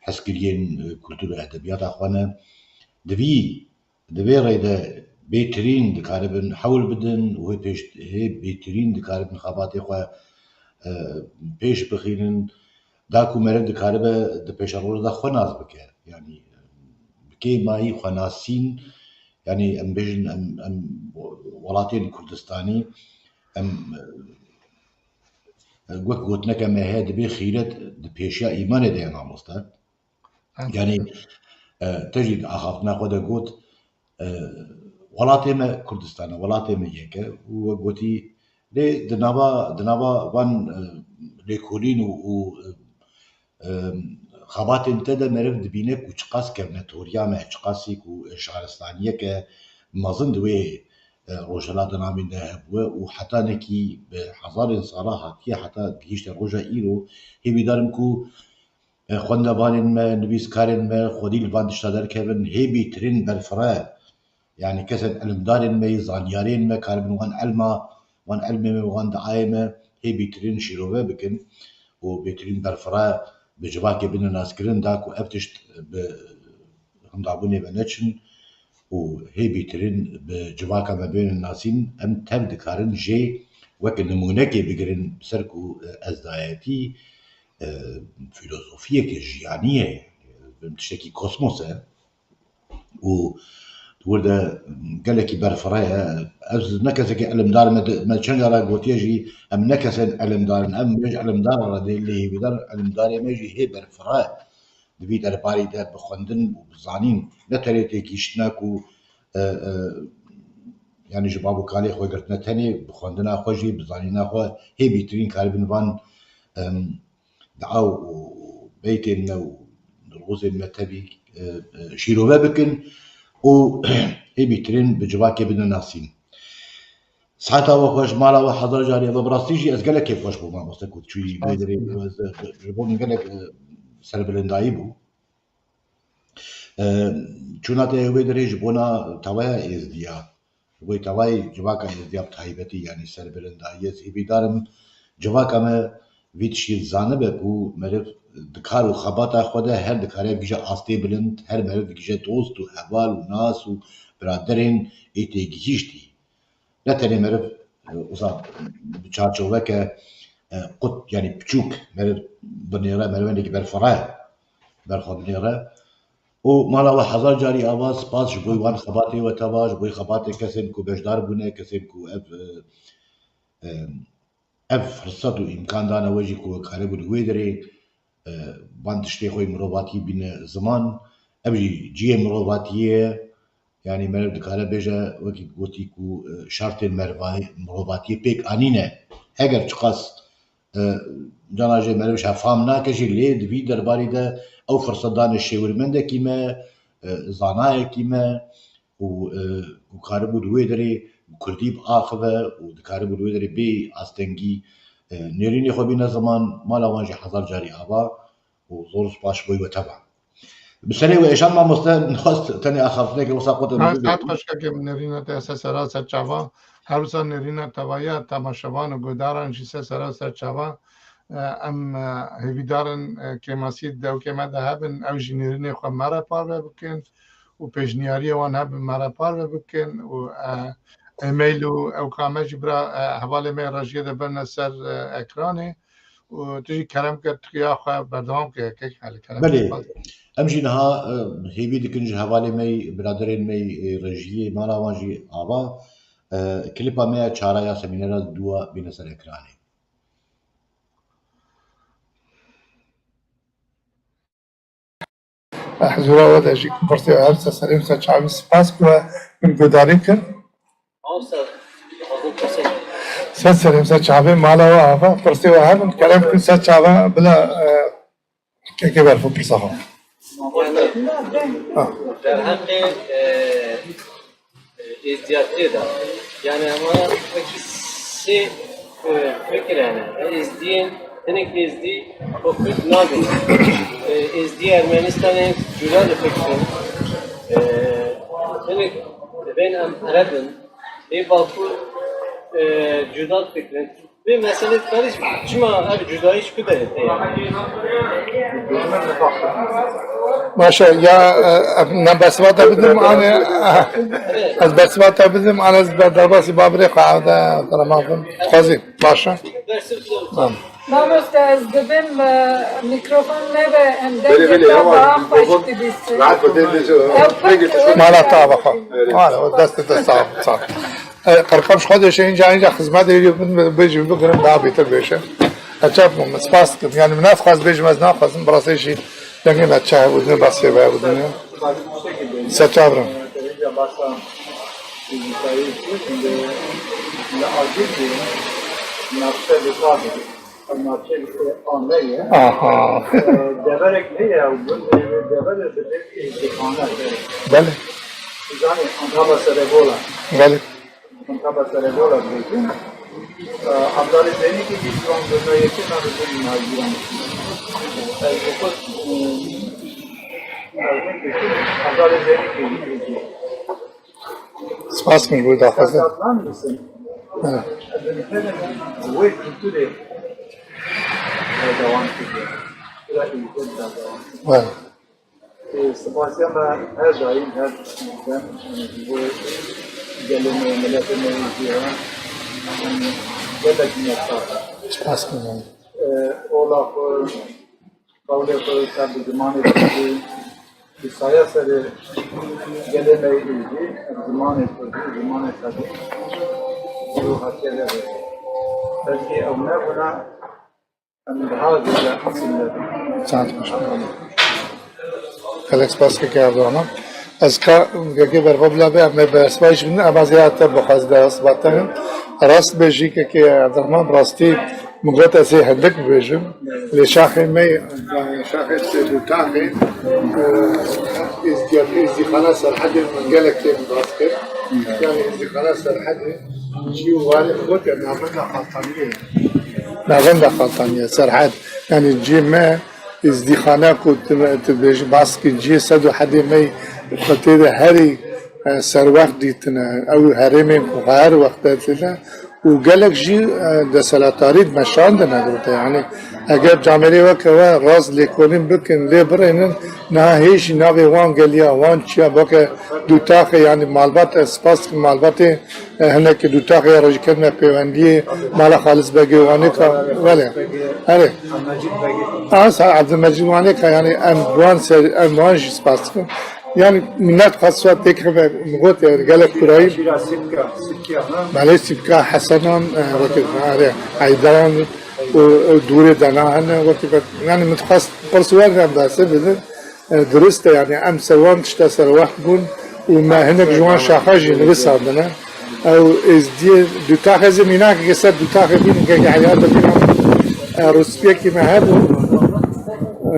hezkiriyên, e, kultur û edebiyata xwe ne, di vî, di vê rê de bêtirîn dikaribin hewl bidin û hê pêş, hê bêtirîn dikaribin xebatê xwe, e, pêş bixînin, da ku meriv dikaribe di pêşerojê de xwe nas bike. Yanî, bi kêmayî xwenasîn, yanî em bêjin, em, em welatên Kurdistanî, em, e, wek gotineke me heye, dibê xîret di pêşiya îmanê de ye mamoste. Ha. Yanî, e, te jî di axaftina xwe de got, e, welatê me Kurdistan e, welatê me yek e û we gotî, lê di nava, di nava van, e, lêkolîn û, û, e, e, xebatên te de meriv dibîne ku çiqas kevnetoriya me, çiqasî ku şaristaniyeke mezin di wê, e, rojhilata navîn de hebûye û heta nekî bi hezarên sala hatiye heta gihîşte roja îro, hêvîdar im ku, e, xwendevanên me, nivîskarên me xwedî li van tişta derkevin, hê bîtirin berfire. Yanî kesên ilimdarên me yê, zanyarên me karibin wan ilma, wan ilmê me, wan diayê me hê bîtirin şîrove bikin û bêtirîn berfire bi civakê bine naskirin, da ku ev tişt bi hindabûnê ve neçin û hê bîtirin bi civaka me bênin nasîn, em tev dikarin jê weke nimûnekê bigirin, bi ser ku, e, ezdayetî, e, filozofiyeke jiyanî ye, e, tiştekî kosmos e. Û di wir de gelekî berfire ye. Ez ne kesekî ilimdar me, me çend cara gotiye jî, em ne kesên ilimdar in. Em, me ji ilimdar re dê lê hêvîdar, ilimdarê me jî hê berfire. Di vî derbarî de bi xwendin û bi zanîn, ne tenê têgihiştina ku, e, e, yanî ji bav û kalê xwe girtine tenê, bi xwendina xwe jî, bi zanîna xwe hê bîtirîn karibin van, em, dua û beytên me û dilxozên me tevî, e, e, şîrove bikin û hê bîtirin bi civakê bidin nasîn. Saeta we xweş, mala we hezar carî eve. Bi rastî jî ez gelek kêfxweş bûm, mamoste, ku çûyî vê derê. Spas. Ez, e, ji bo min gelek, e, serbilindayî bû. E, çûna te wê derê ji bona tevaya êzdiya, ji bo tevayê civaka êzdiya bi taybetî, yanî serbilindayî, ez hêvîdar im civaka me vî tiştî zanibe ku meriv di kar û xebata xwe de her dikare bigije astê bilind, her meriv digije dost û heval û nas û biraderên ê têgihîştî. Ne tenê meriv, e, wisa bi çarçoveke, e, qut, yanî piçûk meriv binêre, merivenekî berfire, berxwe binêre. Û mala we hezar carî ava, spas ji bo wan xebatê we teva, ji bo xebatê kesên ku beşdar bûne, kesên ku ev, e, e, ev firset û îmkan dane we jî ku we karibû li wê derê, e, van tiştê xwe yê mirovatiyê bîne ziman. Ev jî cihê mirovatiyê ye. Yanî meriv dikare bêje, wekî gotî ku, e, şertên merva-, mirovatiyê pêk anîne. Heger çiqas, e, cana jê meriv ji hev fam nake jî, lê di vî derbarî de ew firset dane şêwirmendekî me, e, zanayekî me, û, e, û karibû li wê derê bi kurdî biaxive û dikaribû li wê derê bê astengî, e, nêrînê xwe bîne ziman, mala wan jî hezar carî ava û zor spas ji bo we teva. Bi serê we êşan mamoste, nixwest tenê axaftineke wisa qut. Ha, saet xweş kekê min, nêrîna te ser sera ser çava. Her wisa nêrîna tevaya temaşevan û guhdaran jî ser sera ser çava. E, em, e, hêvîdar in, e, kêmasî di dewkê me de hebin, ew jî nêrînê xwe me re parve bikin û pêşniyariyê wan hebin me re parve bikin û, e, email û ewka me jî bira, e, hevalê me yê rejiyê de berine ser, e, ekranê û tu jî kerem ke tu ya xwe berdewam ke, kek Elî, kerem ke. Belê. Spas. Em jî niha, e, hêvî dikin ji hevalê me yî, biraderên me yî, e, rejiyê mala wan jî ava, e, klîpa me ya çara ya semînera dû a bîne ser ekranê. Hizûra we de jî pirsê we her se serê min ser çavê min spas ku we min guhdarî kir. Ser serê min ser çavê mala we ava pirsê we herin kerem ku ser çava bila, e, kekê berfo pirsa xwe. Yani Ha. derheqê, e, e, êzdiyatiyê de. Yani hema wekî sê, e, fikir hene. Êzdiyên, hinek êzdî xwe Kurd nabînin. E, êzdiyê Ermenistanê cuda difikirin. E, hinek dibên em Ereb in. Ê Bakur, e, cuda difikirin. Vê meselê karî çima ev cudayî ji ku derê tê? Baş e, ya, e, em, ne bersiva te bidim, ane, e, ez bersiva te bidim, ane ez ber-, derbasî babirê xwe evde, te re mafim. Dixwazî, baş e. Bersiv Tamam. Mamoste, ez dibim, e, mîkrofon nebe, em Belê, belê, dengê te yavaş, daha xweş mikrofon dibîsin. rahat be, dengê te. Ew pek Dengê te. Mala te ava xwe. Öyle. Mala, o destê te sağ ol, sağ ol. E, qirqam ji xwe dêşe, înca, înca xizmet êrî bin, bêjî bigirin, daha bêtir bêşe. E, çap bûm, spas dikim. Yani, min nexwest bêjim, ez naxwazim, bi rastî jî dengê me çav û din, basê ve û din. Seçavrim. Aha. Deverek heye, deverê bi vê êzdîxane. Belê. Zanî, Antaba Serebola. Belê. Antaba Serebola dibêjin. Abdalê Zeynekî jî ciwan birine yekê nabêjin Navîran. Ez bi xwe, e, Abdalê Zeynekî jî dibêjin. Spas min bo daxwazin. Serhatlan misin? Ha. Wê kulturê berdewam kiriye. Bira êdî berdewam kiriye. Ha. Ê, spasiya me her daîm, her dem ji bo gelê me, miletê me yê jî hene. Em gelek minnetdar in. Spas min. Ê, ola xwe, qewlê xwe ser bi zimanê kurdî, bi saya serê gelê me yê êdî, zimanê kurdî, zimanê xwedî, ew hatiye lê vê. Belkî ew nebûna, Saet baş. Gelek spas keke Erdoğan'a. Ez ka keke berfa bila be, em ê bersiva jî bin, em ez ya te bixwaz de rast batenin. Rast be jî keke Erdoğan, rastî min got ez ê hindik bibêjim. Lê şaxê me, şaxê sê dutaxê, e, êzdîxana Serhedê min gelek tê min rast kir. Yani êzdîxana Serhedê, cî û warê min got ya navenda Xaltaniyê. Navenda Xaltaniye, Serhed. Yani cihê me, êzdîxane ku tu, tu bêjî, baskî cihê sed û hedê me xwe tê de herî, e, serwext dîtine. Ew herêmên ku her wext tê de û gelek jî, e, desthilatdarî dimeşandine gote. Yani eger camêrê weke we rast lêkolîn bikin, lê birênin, niha hê jî navê wan geliya, wan çiya, weke dutaxê, yani malbat, e, spas dikim malbatê, E, hinek dutaxê ya re jî ketine pêwendiyê mala Xalis Begê Wanê ka, belê. Erê. Asa Abdülmecid Wanê ka, yani em wan ser, em wan jî spas dikin. Yani minnet xas wa têk hebe, min got yani gelek kurayî. Belê Sîpka, Hesenan, e, wekî, erê, Eyderan û, û dûrê dena hene, wekî, yani min xas pirs wer em dase bidin. E, dirust e, yani em ser wan tişta serwext bûn û me hinek ji wan şaxa jî nivisandine. Ew êzdiyê dutaxê zê mînakeke ser dutaxê bîn, keke heyat de bîna, e, rûspiyekî me hebû. E,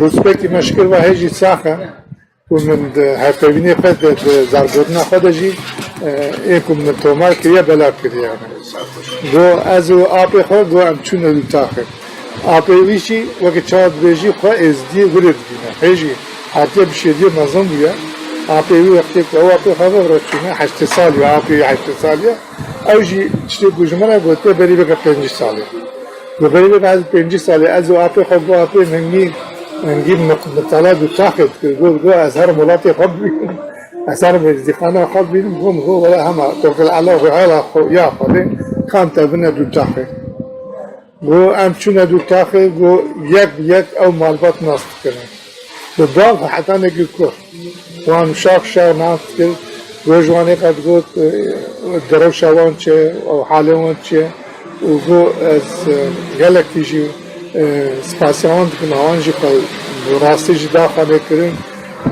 rûspiyekî me şikir va hê jî sax e û min di hevpeyvînê xwe de, di zargotna xwe de jî, e, ê ku min tomar kiriye, belav kiriye yani. Go ez û apê xwe, go em çûne dutaxê. Apê wî jî weke çawa dibêjî xwe êzdiyê wirê dibîne. Hê jî hatiye bi şêdiyê mezin bûye. Apê wî wextê ku ew apê xwe ve re çûne heştê salî ye, apê wî heştê salî ye. Ew jî tiştê ku ji min re gotiye berî veke pêncî salî. Go berî veke ez pêncî salî, ez û apê xwe, go apê min hingî, hingî mi-, mitala dutaxê dikir. Go, go ez herim welatê xwe bibînim. Ez herim êzdîxana xwe bibînim. Go min go wele hema tokil ela xwe, ela xwe, ya Xwedê, kam te bine dutaxê. Go em çûne dutaxê, go yek bi yek ew malbat nas dikirin. Bi bav heta neke ku wan şax şax nas kir, roj wan ê qet got, e, di rewşa wan çi, ew halê wan çi, û got, ez, e, gelek tî jî, e, spasiya wan dikim, wan jî xwe bi rastî jî daxanê kirin,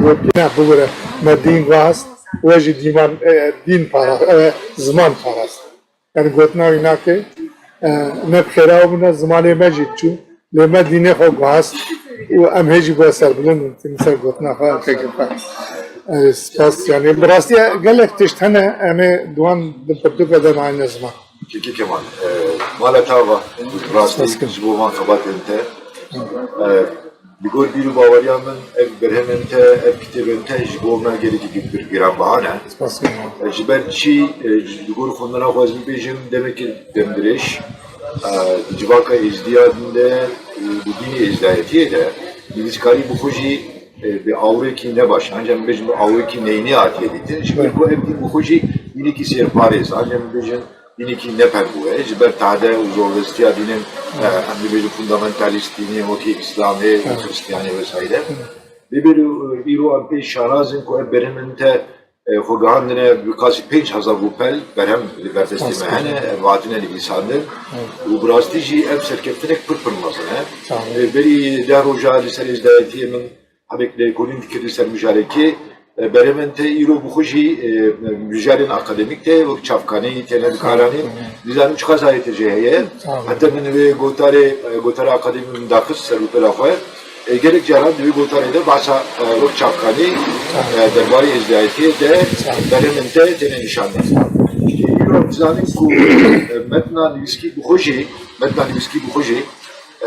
got, ne, bibire, me dîn rast, we jî dîman, e, dîn parast, e, ziman parast. Yani gotina wî nake, e, ne bi xêra bûne, zimanê me jî çû, lê me dînê xwe guhast û em hê jî bi serbilind in, tînin ser gotina xwe, em pêkin xwe. E, spas, yani bi rastî gelek tişt hene, em ê di wan di pirtûke de nayne ziman. Kekî Kemal, e, mala te ava, rastî Spas kim. Ji bo van xebatên te. E, Li gor bîr û baweriya min ev berhemên te, ev kitêbên te ji bo me gelekî gi-, giranbiha ne. Spas, Kemal. Ji ber çi, e, ji, li gor xwendina xwe ez bibêjim demekî demdirêj, e, di civaka êzdiya din de û di dînê êzdayetiyê de nivîskarî bi xwe jî, e, bi awrekî nebaş, ancak bibêjim bi awrekî neyînî hatiye dîtin. Ji ber ku ev dîn bi xwe jî dînekî sêrparêz, ancak bibêjim dînekî nepengû ye, ji ber tade û zorbestiya dînên, e, em dibêjin fundamentalîst dînê wekî Îslamê û Xristiyanê vesaire. Lê belê, e, îro em pê şanaz in ku ev berhemên te, e, xwe gihandine bi qasî pênc hezar rûpel berhem li ber destê me hene, ev hatine nivîsandin. Û bi rastî jî ev serkeftinek pir pir mezin e. E, berî deh roja li ser êzdayetiyê min Hebek lêkolîn dikir li ser mijarekê, e, berhemên te îro bi xwe jî, e, mijarên akademîk te wek çavkanî têne dikaranîn. Nizanim çiqas ayê te jê heye. Heta min wê gotarê, e, gotara akademî min daxist ser rûpela xwe. E, gelek caran di wê gotarê de behsa, e, wek çavkanî, e, derbarê êzdayetiyê de berhemên te têne nîşandin. Îro em dizanin ku, e, metna nivîskî bi xwe jî, metna nivîskî bi xwe jî,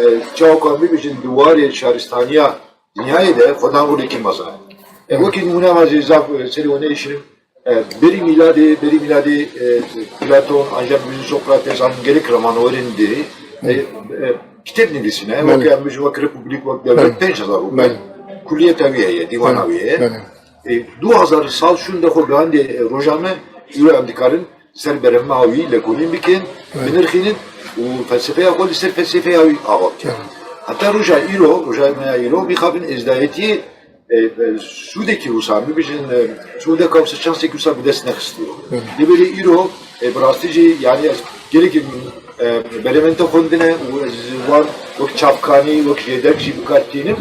e, çawa ku em bibêjin di warê şaristaniya dinyayê de xwedan rolekî mezin e. E, wekî nimûne ma zî zaf, e, serê we neyşirim. E, berî mîladê, berî mîladê, e, Platon, ancak bizim Sokrates, an gelek ramanwerên dî, e, e, kitêb nivîsine. Belê. Wekî em bijin wek Republik, wek dewlet, Belê. pênc hezar rûpel. Belê. Kulliyeta wî heye, dîwana Belê. wî heye. Belê. E, du hezar sal şûnde xwe gihandê, e, roja me, îro em dikarin ser berhema wî lêkolîn bikin, Evet. binirxînin û felsefeya xwe li ser felsefeya wî ava bikin. Evet. Heta roja îro, roja me ya îro, mixabin êzdayetiyê, e, e, sûdekî wisa, bibêjin, e, sûdeka wisa, şansekî wisa bi dest nexistiye. Evet. Lê belê îro, e, bi rastî jî, yani ez gelekî, e, berhemên te xwendine û ez wan wek çavkanî, wek jêdek jî bi kar tînim,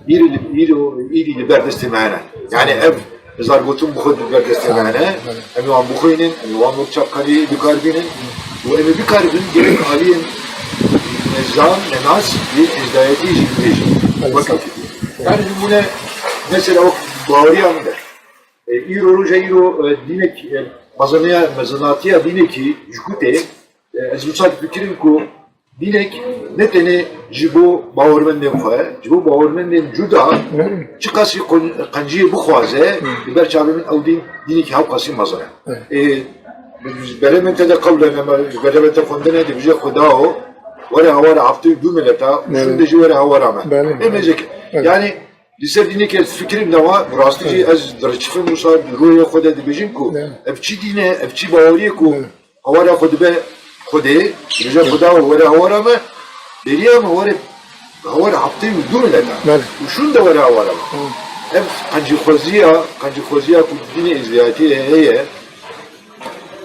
îrî li, îro, îrî li ber destê me hene. Yani ev zargotin bi xwe di ber destê me hene. Em ê wan bixwînin, em ê wan wek çavkanî bikarbînin û em ê bikaribin gelek aliyên nezan, nenas yê êzdayetî jî bibêjin. Wek yani nimûne mesela wek baweriya min de. E, îro, roja îro, e, dînek, e, meziniya, mezinatiya dînekî ji ku tê, e, ez wisa difikirim ku dînek ne tenê ji bo bawermendên xwe, ji bo bawermendên cuda çiqasî qon-, qenciyê bixwaze, li ber çavê min ew dîn, dînekî hewqasî mezin e. Ê, berê min te de qewle, berê min te xwendine, dibêje Xwedao, were hawara heftê û du mileta, û şûnde jî were hawara me. Ê mêzek, yani, Li ser dînekê ez fikirim de wa, bi rastî jî ez direçifim wisa di royê xwe de dibêjim ku ev çi dîn e, ev çi baweriyê ku hawara xwe dibe Xwedê, dibêje Xweda were hawara me, bêriya me were hawara heftê û du mileta. Belê. Û şûnde were hawara me. Ev qencîxweziya, qencîxweziya ku dînê êzdiyatiyê heye,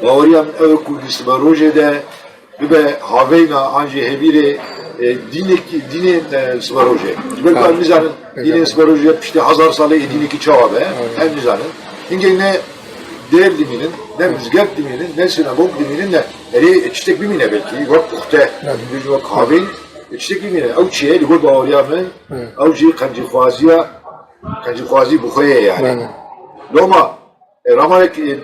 baweriya min ew e ku di siberojê de bibe haveyna an jî hevîrê, e, dînekî, dînên, e, siberojê. Ji ber ku em nizanin dînên siberojê piştî hezar salê ê dînekî çawa be, em nizanin. Hingê ne dêr dimînin, ne mizgeft dimînin, ne sinagog dimînin, ne erê tiştek bimîne belkî, wek puxte, wek havên, tiştek bimîne. Ew çi ye? Li gor baweriya min, ew jî qencîxwaziya, qencîxwazî bi xwe ye yani. Loma E, ramanek, e,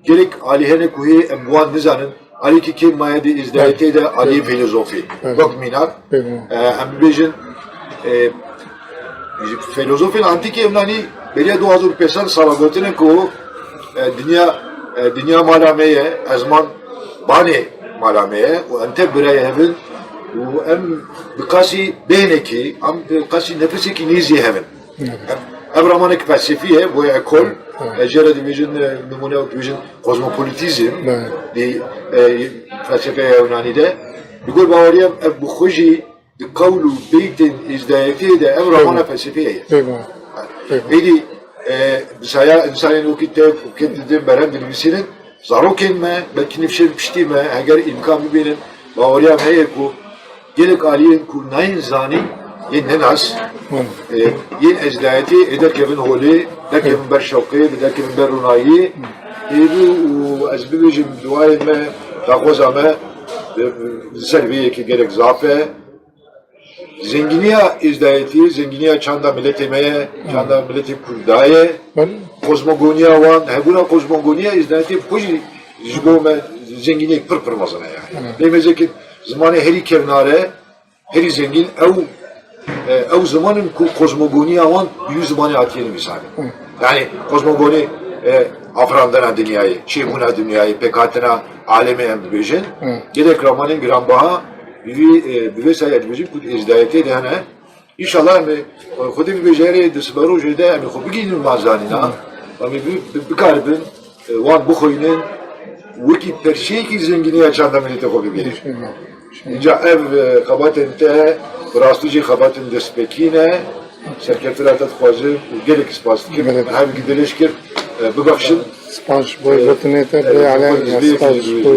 gelek alî hene ku hê em wan nizanin. Alîkî kêm maye di îzdayetê de alî filozofî. Wek mînak, e, em bibêjin, e, ji filozofên antîkî em nanî beriya du hazar û pênc sed sala gotine ku, e, dinya, e, dinya mala me ye, ezman banê mala me ye û em te birayê hev in û em bi qasî bêhnekî, em bi qasî nefesekî nêzî hev in. Ev, ev ramanek felsefî ye, boya ekol. E, jê re dibêjin, e, nimûne wek dibêjin kozmopolitîzm, di, e, felsefeya Yunanî de. Li gor baweriya min ev bi xwe jî di qewl û beytên êzdayetiyê de ev ramana felsefê heye. Bêguman. Bêguman. Êdî, e, bi saya insanên wekî te û kê didin berhem dinivîsînin, zarokên me, belkî nifşên piştî me, heger îmkan bibînin, baweriya me heye ku gelek aliyên ku nayên zanîn, yên nenas, Hı. e, yên êzdayetiyê ê derkevin holê, derkevin ber şewqê, bi derkevin ber ronayiyê. Êdî û ez bibêjim, duayên me, daxwaza me, e, li ser vê yekê gelek zaf e. Zengîniya êzdayetî, zengîniya çanda miletê me ye, çanda miletê Kurda ye. Belê. Kozmogoniya wan, hebûna kozmogoniya êzdayetî bi xwe jî ji bo me zengîniyek pir pir mezin e yani. Hı. Lê mêzekî zimanê herî kevnar e, herî zengîn ew, e, ew ziman in ku kozmogoniya wan bi wî zimanê hatiye nivîsandin. Hı. Yani kozmogoni, e, afirandina dinyayê, çêbûna dinyayê, pêkhatina alemê em dibêjin. Hı. Gelek ramanên giranbaha bi vî, e, bi vê sayê dibêjin ku di êzdayetê de hene. Înşallah em ê, e, Xwedê bibêje, erê di siberojê de em ê xwe bigihînin van zanîna. Hı. Em ê bi-, bi-, bikaribin, e, wan bixwînin, wekî perçeyekî zengîniya çanda milletê xwe bibînin. Înşallah. Înca ev, e, xebatên te, bi rastî jî xebatên destpêkî ne, serkeftina te dixwazim û gelek spas dikim. Gelek. Hevgî dilêj kir, e, bibexşin. Spas ji bo gotinê te, e, bê Elen, spas ji bo,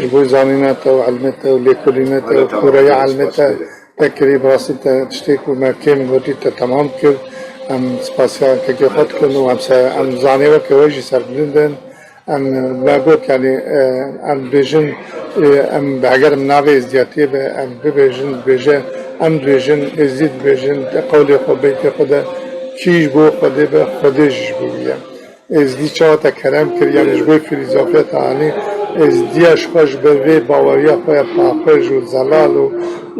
ji bo zanîna te û ilmê te û lêkolînê te û kûreya ilmê te. Te kirî, bi rastî te tiştê ku me kêm gotî te temam kir. Em spasiya kekê xwe dikin û em se-, em zanê weke we jî serbilind in. Em me got, yanî, e, em dibêjin, e, em bi heger em navê êzdiyatiyê be, em bibêjin, dibêje, em dibêjin, êzdî dibêjin, di qewlê xwe, beytê xwe de kî ji bo Xwedê be, Xwedê jî ji bo wî ye. Êzdî çawa te kerem kir, yanî ji bo fîlîzofiya te anî, êzdiya ji xwe ji ber vê baweriya xwe ya paqij û zelal û,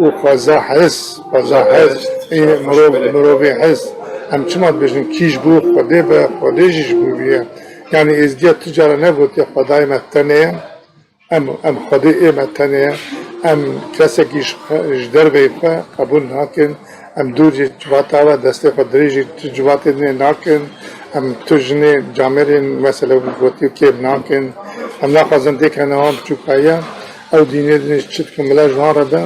û xweza his, xweza his, ê mirov, mirovê his. Em çima dibêjin, kî ji bo Xwedê be, Xwedê jî ji bo wî ye. Yanî êzdiya tu cara negotiye Xwedayê me tenê ye. Em, em Xwedê ê me tenê ye. Em kesekî ji xe-, ji derveyî xwe qebûl nakin. Em dûr jî civata we, destê xwe dirêjî tu civatê dinê nakin. Em tu jinê camêrên, mesela, gotî kêm nakin. Em naxwazin dêkene wan biçûkaye. Ew dînê dinê çi dikin bila ji wan re be.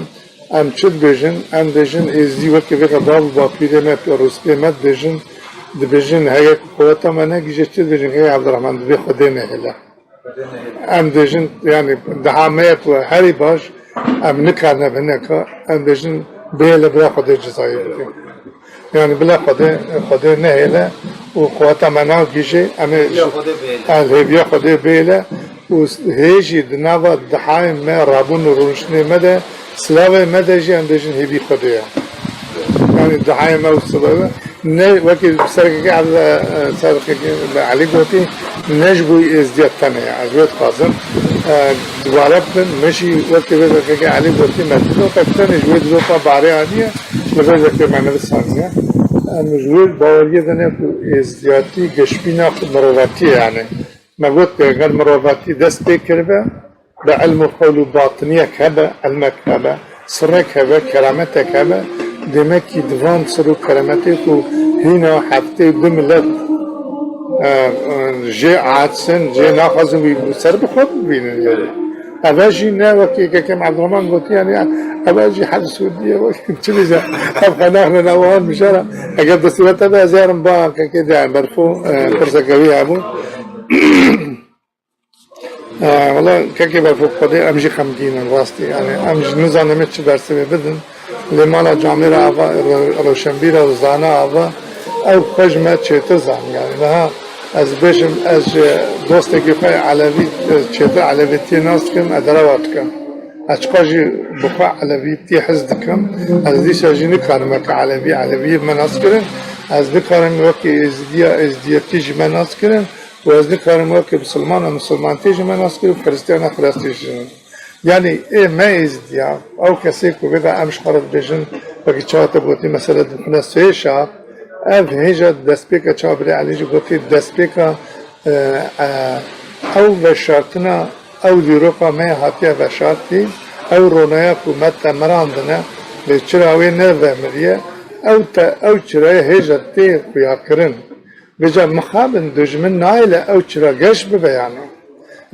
Em çi dibêjin? Em dibêjin êzdî wekî vê re bav û bapîrê me, pêrospê me dibêjin. Dibêjin heye ku quweta me negihîje, çi dibêjin? Hey Evdirehman, divê Xwedê nehêle. Em dibêjin, yanî, diha me ye ku herî baş, em nikarine bi hineka, em dibêjin, bihêle bila Xwedê cezayê bike. Yanî, bila Xwedê, Xwedê nehêle û quweta me nagihîje, em ê Hêviya Xwedê bihêle. Em hêviya Xwedê bihêle û hê jî di nava dihayên me, rabûn û rûniştinê me de, silavê me de jî em dibêjin hêvî Xwedê ye. Yanî, dihayên me û silavê me. Ne, wekî serkekê Evd-, e, serkekê Elî gotî, ne ji bo êzdiya tenê ye. Ez wê dixwazim, e, dubare bikim. Min jî wekî vê serkekê Elî gotî, me dîrotek tenê ji wê dîroka barê aniye, li vê vekê me nivîsaniye. Em ji wê baweriyê de ne ku êzdiyatî geşbîna mirovatî ye, yanî. Me got, eger mirovatî dest pê kiribe, bi ilm û qewl û batiniyek hebe, ilmek hebe, sirrek hebe, kerametek hebe, demekî di van sir û kerametê ku hîna heftê û du milet, e, e, jê aciz in, jê naxwazin wî ser bi xwe bibînin. Eve jî ne wekî kekê Evdirehman gotî, yanî eve jî her sûdî ye, wekî çi bêje, ev xwe naxine nav wan mijara. Eger destûreta be, ez ê herim ba kekê de berfo, e, pirseke wî hebû. E, wela kekê Berfo, Xwedê em jî xemgîn in, rastî. Yanî em jî nizanin em ê çi bersivê bidin. Lê mala camêra ava, ro-, roşenbîra û zana ava, ew xwe ji me çêtir zanî. Yanî niha ez bêjim, ez ji dostekî xwe Elewî, e, çêtir Elewîtiyê nas dikim, ez derewa dikim. Ez çiqas jî bi xwe Elewîtiyê hez dikim, ez dîsa jî nikarim weke Elewî, Elewî me nas kirin. Ez nikarim wekî Êzidiya, Êzidiyetî jî me nas kirin. Û ez nikarim weke misilmana misilmantî ji me nas kir û xiristiyana xiristî ji min. Yanî ê me êzdiya, ew kesê ku vê de em ji xwe re dibêjin, wekî çawa te gotî, mesela dibixine sêşa, ev hêja destpêka çawa Birê Elî jî gotî, destpêka, e, e, ew veşartina, ew dîroka me hatiye veşartî, ew ronaya ku me te mirandine, lê çira wê nevemiriye, ew te, ew çirayê hêja tê xuyakirin. Vêca mixabin, dijmin nayêle ew çira geş bibe yanî.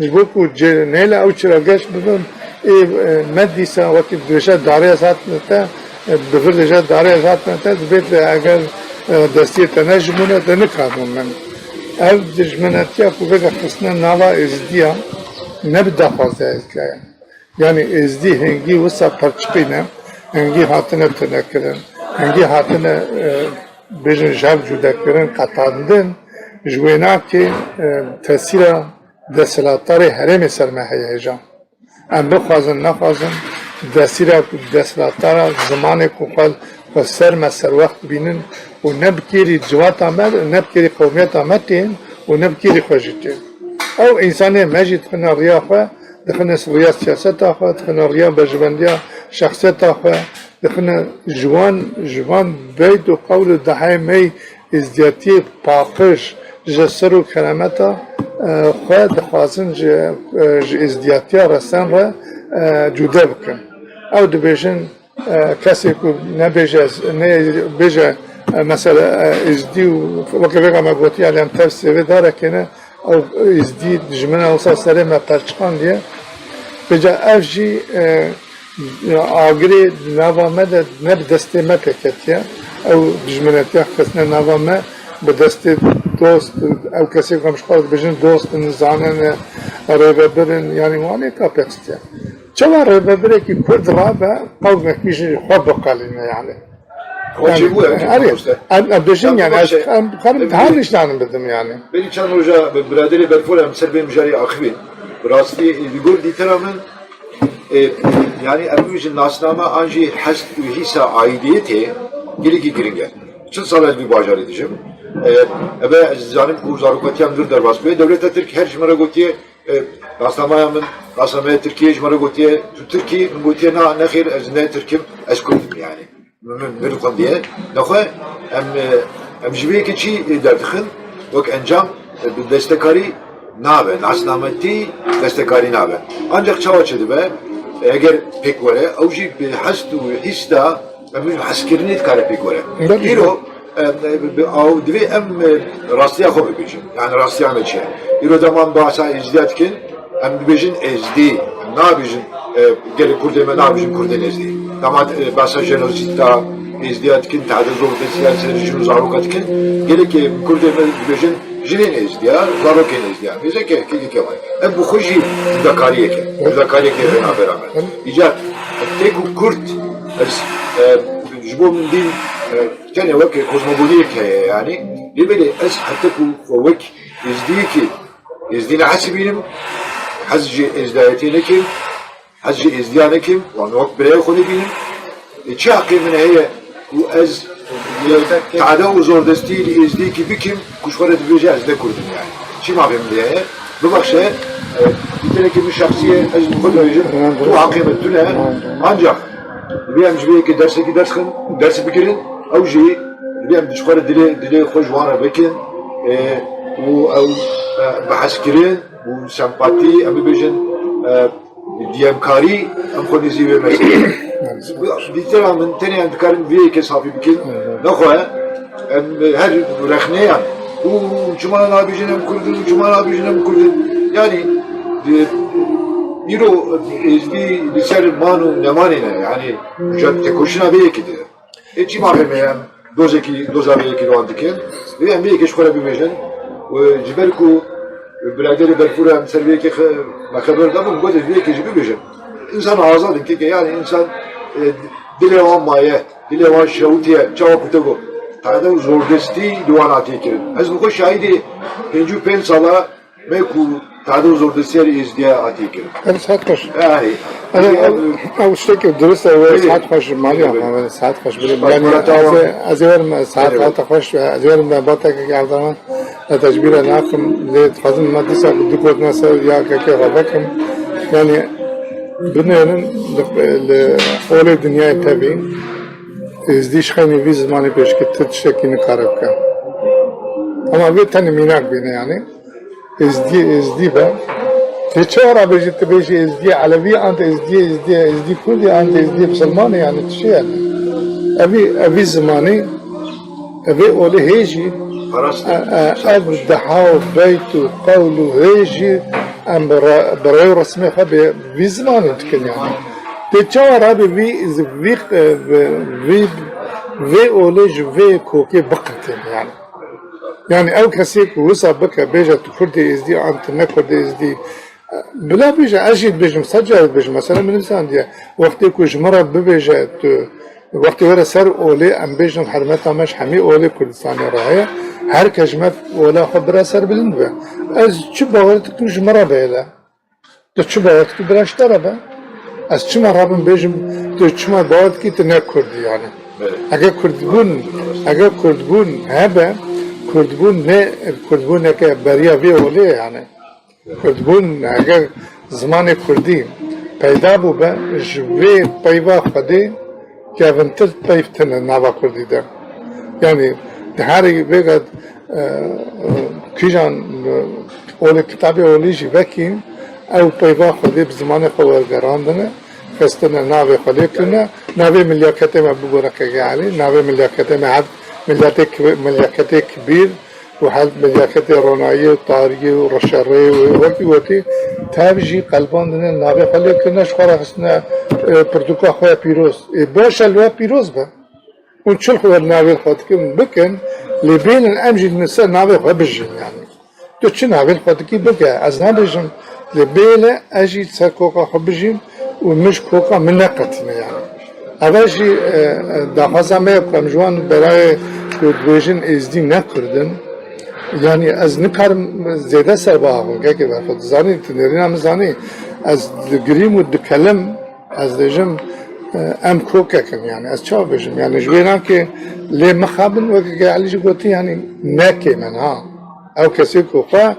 Ji bo ku cê-, nêle ew çira geş bibin, ê, e, me dîsa wekî dibêje darê ez hatime te, E, bi vir dêje darê ez hatime te, dibêt eger, e, destiyê te nejimûne, te nikarbûn min. Ev dijminetiya ku vêga xistine nava Êzidiya ne bi daxwaziya Êzidiya ye. Yanî Êzidî hingî wisa perçiqî ne, hingî hatine tunekirin, hingî hatine, e, bêjin ji hev cudekirin, qetandin, ji wênakê, e, tesîra desthilatdarê herêmê ser me heye hêja. Em bixwazin, nexwazin, tesîra ku desthilatdara zimanê ku xwe, xwe ser me serwext dibînin û ne bi kêrî civata me, ne bi kêrî qewmiyeta me tên û ne bi kêrî xwe jî tên. Ew însanê me jî dixine riya xwe, dixine riya siyaseta xwe, dixine riya berjewendiya şexsiyeta xwe, dixine ji wan, ji van beyt û qewl û dehayê me yê Êzdiyatiyê paqij ji ser û keremeta, e, xwe dixwazin ji, e, ji êzdiyatiya resen re, e, cude bikin. Ew dibêjin, e, kesê ku nebêje, ne bêje, e, mesela, e, êzdî û weke vêga me gotiye, lê em tersê vê darekê ne, ew êzdî dijmina wisa serê me perçiqandiye. Vêca ev jî, e, agirê nava me de ne bi destê me pêketiye. Ew dijminetiya xistine nava me bi destê dost, ew kesê ku em ji xwe re dibêjin dost in, zane ne, rêvebir in, yanî wan ê ka pêxiste. Çawa rêvebirekî Kurd rabe, qewmekî ji xwe biqelîne, yanî. Xwe çêbû, yanî, erê, mamoste. Em, em bêjin, yanî, ez, em, em, em, her nîşanin bidim, yanî. Berî çend roja bi biraderê Berfol em ser vê mijarê axivîn. Bi rastî, li gor dîtira min, e, yanî, em bibêjin nasname an jî hest û hîsa aîdiyetê gelekî giring e. Çil sal ez vî bajarê dijim. E, eve ez dizanim ku zarokatiya min vir derbas bûye. Dewleta Tirk her ji min re gotiye, e, nasnameya min, nasnameya Tirkiyê ji min re gotiye, tu Tirk î? Min gotiye, na, nexêr, ez ne Tirk im, ez Kurd im, yanî. Min, min, min xwendiye. Nexwe em, e, em ji vê yekê çi, e, derdixin? Wek encam, e, bi destekarî nabe, nasnametî destekarî nabe. Ancak çawa çêdibe? Eger pêk were, ew jî bi hest û hîs de, em bibêjin hezkirinê dikare pêk were. Belê. Îro, e, e, bi, bi, aw, divê em, e, rastiya xwe bibêjin. Yani rastiya me çi ye? Îro dema em bahsa Êzidiya dikin, em dibêjin Êzdî, em nabêjin, e, gelê Kurdê me nabêjin Kurdên Êzdî. Dema, e, behsa jenosîda Êzdiya dikin, tehde zordestiya ser jin û zaroka dikin, gelekê Kurdê me dibêjin jinên Êzdiya, zarokên Êzdiya. Bêje ke, ke, ke, ke, em bi xwe jî cudakariyek e. Cudakariyek e bênavbera me. Îcar, tê ku Kurd, ez, e, ji bo min dîn, e, tenê weke kozmogoniyek heye, yani. Lê belê ez heta ku xwe wek Êzdiyekî Êzdî nehesibînim, hez ji êzdayetê nekim, hez ji êzdiya nekim, wan wek birayê xwe nebînim. E, çi heqê min heye ku ez, e, tade û zordestî li êzdiyekî bikim ku ji xwe re dibêje ez ne Kurd im yani? Çi mafê min lê heye? Bibexşe, e, dîtinekî min şexsî ye, ez bi xwe dibêjim, tu heqê min tune, ancak divê em ji vê yekê dersekî derxin, ders bigirin, ew jî divê em ji xwe re dilê, dilê xwe ji wan re bikin, e, û ew, e, bi hezkirin, û sempatî, em bibêjin, e, diyemkarî, em xwe nêzî wê meselê. Dîtera min tenê em dikarin vê yekê safî bikin. Nexwe em her rexneyan û çima nabêjin em Kurd in, çima nabêjin em Kurd in. Yani, e, îro Êzdî li ser man û nemanê ne. Yani, tekoşîna vê yekê de. Ê çi mafê me ye? Em dozekî, doza vê yekê li wan dikin. Vê em vê yekê ji xwe re bibêjin. Û ji ber ku biraderê Berfûr em ser vê yekê xe-, me xeber dabûn, gotin vê yekê jî bibêjin. Însan azad in, keke, yani însan, e, dilê wan maye, dilê wan şewitiye, çawa ku te got. Tade û zordestî li wan hatiye kirin. Ez bi xwe şahidê pêncî û pênc sala me ku tade û zordestiyê li Êzdiya hatiye kirin. Ev saet xweş. Yani, Ev, yani, ev, ev tiştekî dirust e, wê Belê. Saet xweş, malî Belê, belê. Ama saet xweş, bilê. Spas, Yani, Murat, ez ê, tamam. Ez ê werim, saet Belê. Hate xweş, ez ê werim, me batekek Erdogan, ez tecbîre nakim, lê dixwazim me dîsa bi du gotina ser ya kekê xwe vekim. Yani, binêrin, li, li olê dinyayê tevî, Êzdî ji xeynî vî zimanê pêşketî tiştekî nikare bike. Ama vê tenê mînak bîne, yani. Êzdî, Êzdî be. Tê çi ara bêjî, tu bêjî Êzdî Elewî, an Êzdî, Êzdî, Êzdî Kurdî, an Êzdî Misilmanî, yani çi yani? Evî, evî zimanî, evê olê hê jî, Parast e, e, ev deha û beyt û qewl û hê jî em bi re-, bi rê û resmê xwe bê vî zimanî dikin yani. Tê çawa rabe vî, vî, vî, vê olê ji vê kokê biqirtîne yani. Yani ew kesê ku wisa bike, bêje tu Kurdê Êzdî an tu ne Kurdê Êzdî, bila bêje, ez jî dibêjim, sed carî dibêjim, mesela min nizanindiye. Wextê ku ji min re bibêje tu, wextê were ser olê, em bêjin hermeta me ji hemî olê Kurdistanê re heye. Her kes ji me ola xwe bira ser bilind be. Ez çi bawer dikim ji min re bêle. Tu çi bawer dikî bira ji te re be? Ez çima rabim bêjim, tu çima bawer dikî tu ne Kurd î yani? Belê. Eger Kurdbûn, eger Kurdbûn hebe, Kurdbûn ne, Kurdbûneke beriya vê olê yani. Kurdbûn eger zimanê Kurdî peyda bûbe, ji vê peyva Xwedê kevintir peyv tune nava Kurdî de. Yani di herî vêga, e, e, kîjan, e, olê kitabê olî jî vekî, ew peyva Xwedê bi zimanê xwe wergerandine, xistine navê xwe lê kirine, navê milyaketê me bigore Keke Elî, navê milyaketê me heft milyatê ki-, milyaketê kibîr, û hel milyaketê ronayiyê û tariyê û reşerê û wekî wetî tev jî qelbandine navê xwe lê kirine, ji xwe re xistine, e, pirtûka xwe ya pîroz. Ê baş e, li we pîroz be. Hûn çil xwe navê xwe dikin, bikin, lê bêlin em jî li ser navê xwe bijîn yani. Tu çi navê xwe dikî bike, ez nabêjim, lê bêle ez jî li ser koka xwe bijîm û min ji koka min neqetîne yani. Eve jî, e, e, daxwaza me ye ku em ji wan berayê ku dibêjin Êzdî ne Kurd in. Yani ez nikarim zêde ser biaxivim, kekê Berxo, tu zanî, tu nêrîna min zanî. Ez digirîm û dikelim, ez dibêjim, e, em kokek in yani. Ez çawa bêjim? Yani ji wê nake lê mixabin, weke ke Elî jî gotî, yani ne kêm in ha. Ew kesê ku xwe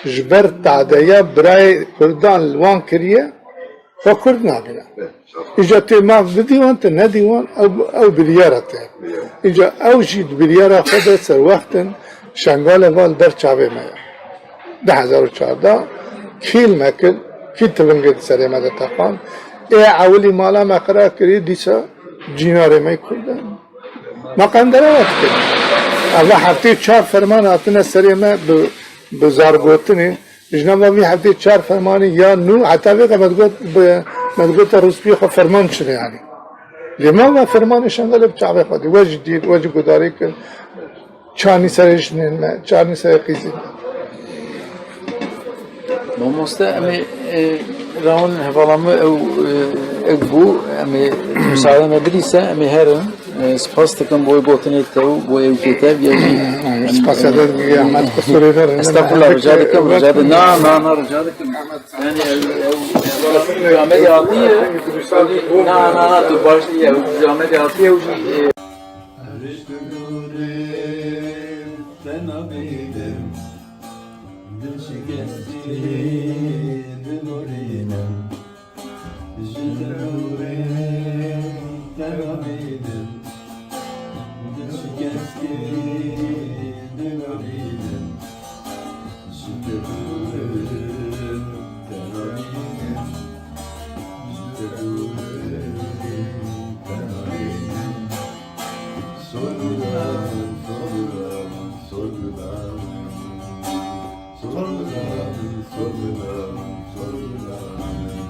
ji ber tadeya birayê Kurdan li wan kiriye, xwe Kurd nabîne. Îca tê mav bidî wan, tu nedî wan, ew, ew biryara te. Îca ew jî di biryara xwe de serwext in, Şengalê va li ber çavê me ye. Du hezar û çardeh, kî li me kir, kî tivingê di serê me de teqand. Ê ewilî mala me qira kirî, dîsa cînarê me yê Kurd e. Me qendera we dikir. Eva heftê çar ferman hatine serê me bi, bi zargotinê. Ji nava vî heftê çar fermanî ya nû heta vê qe me digot, bi, me digote rûspiyê xwe ferman çine yanî. Lê me ve fermanê Şengalê bi çavê xwe dî. We jî dît, we jî gudarî kir. Çarnî serê jinên me, çarnî serê qîzên me. Mamoste, em ê, e, rawin hevala me ew, e, ew bû, em ê, tu müsaade me bidîse, em ê herin. E, spas dikim bo gotinê te û bo ewkê te, viya jî. Spas eder dikim, Ehmed, qusûrê de rêne. Estağfurullah, rica dikim, rica dikim. Na, na, na, rica dikim. Yani, ew, ew, ew, Amedê hatiye, na, na, na, tu baş diye, ew, Amedê hatiye, ew jî, e, Rişk nûrê te nabînim, din şikestî dinûrînim. Ji nûrê te nabînim, din şikestî dinûrînim. Ji te dûr im, te nabînim. Ji te dûr im, te nabînim. Sor guda min, sor guda min, sor guda min. Sor guda min, sor guda min, sor guda min.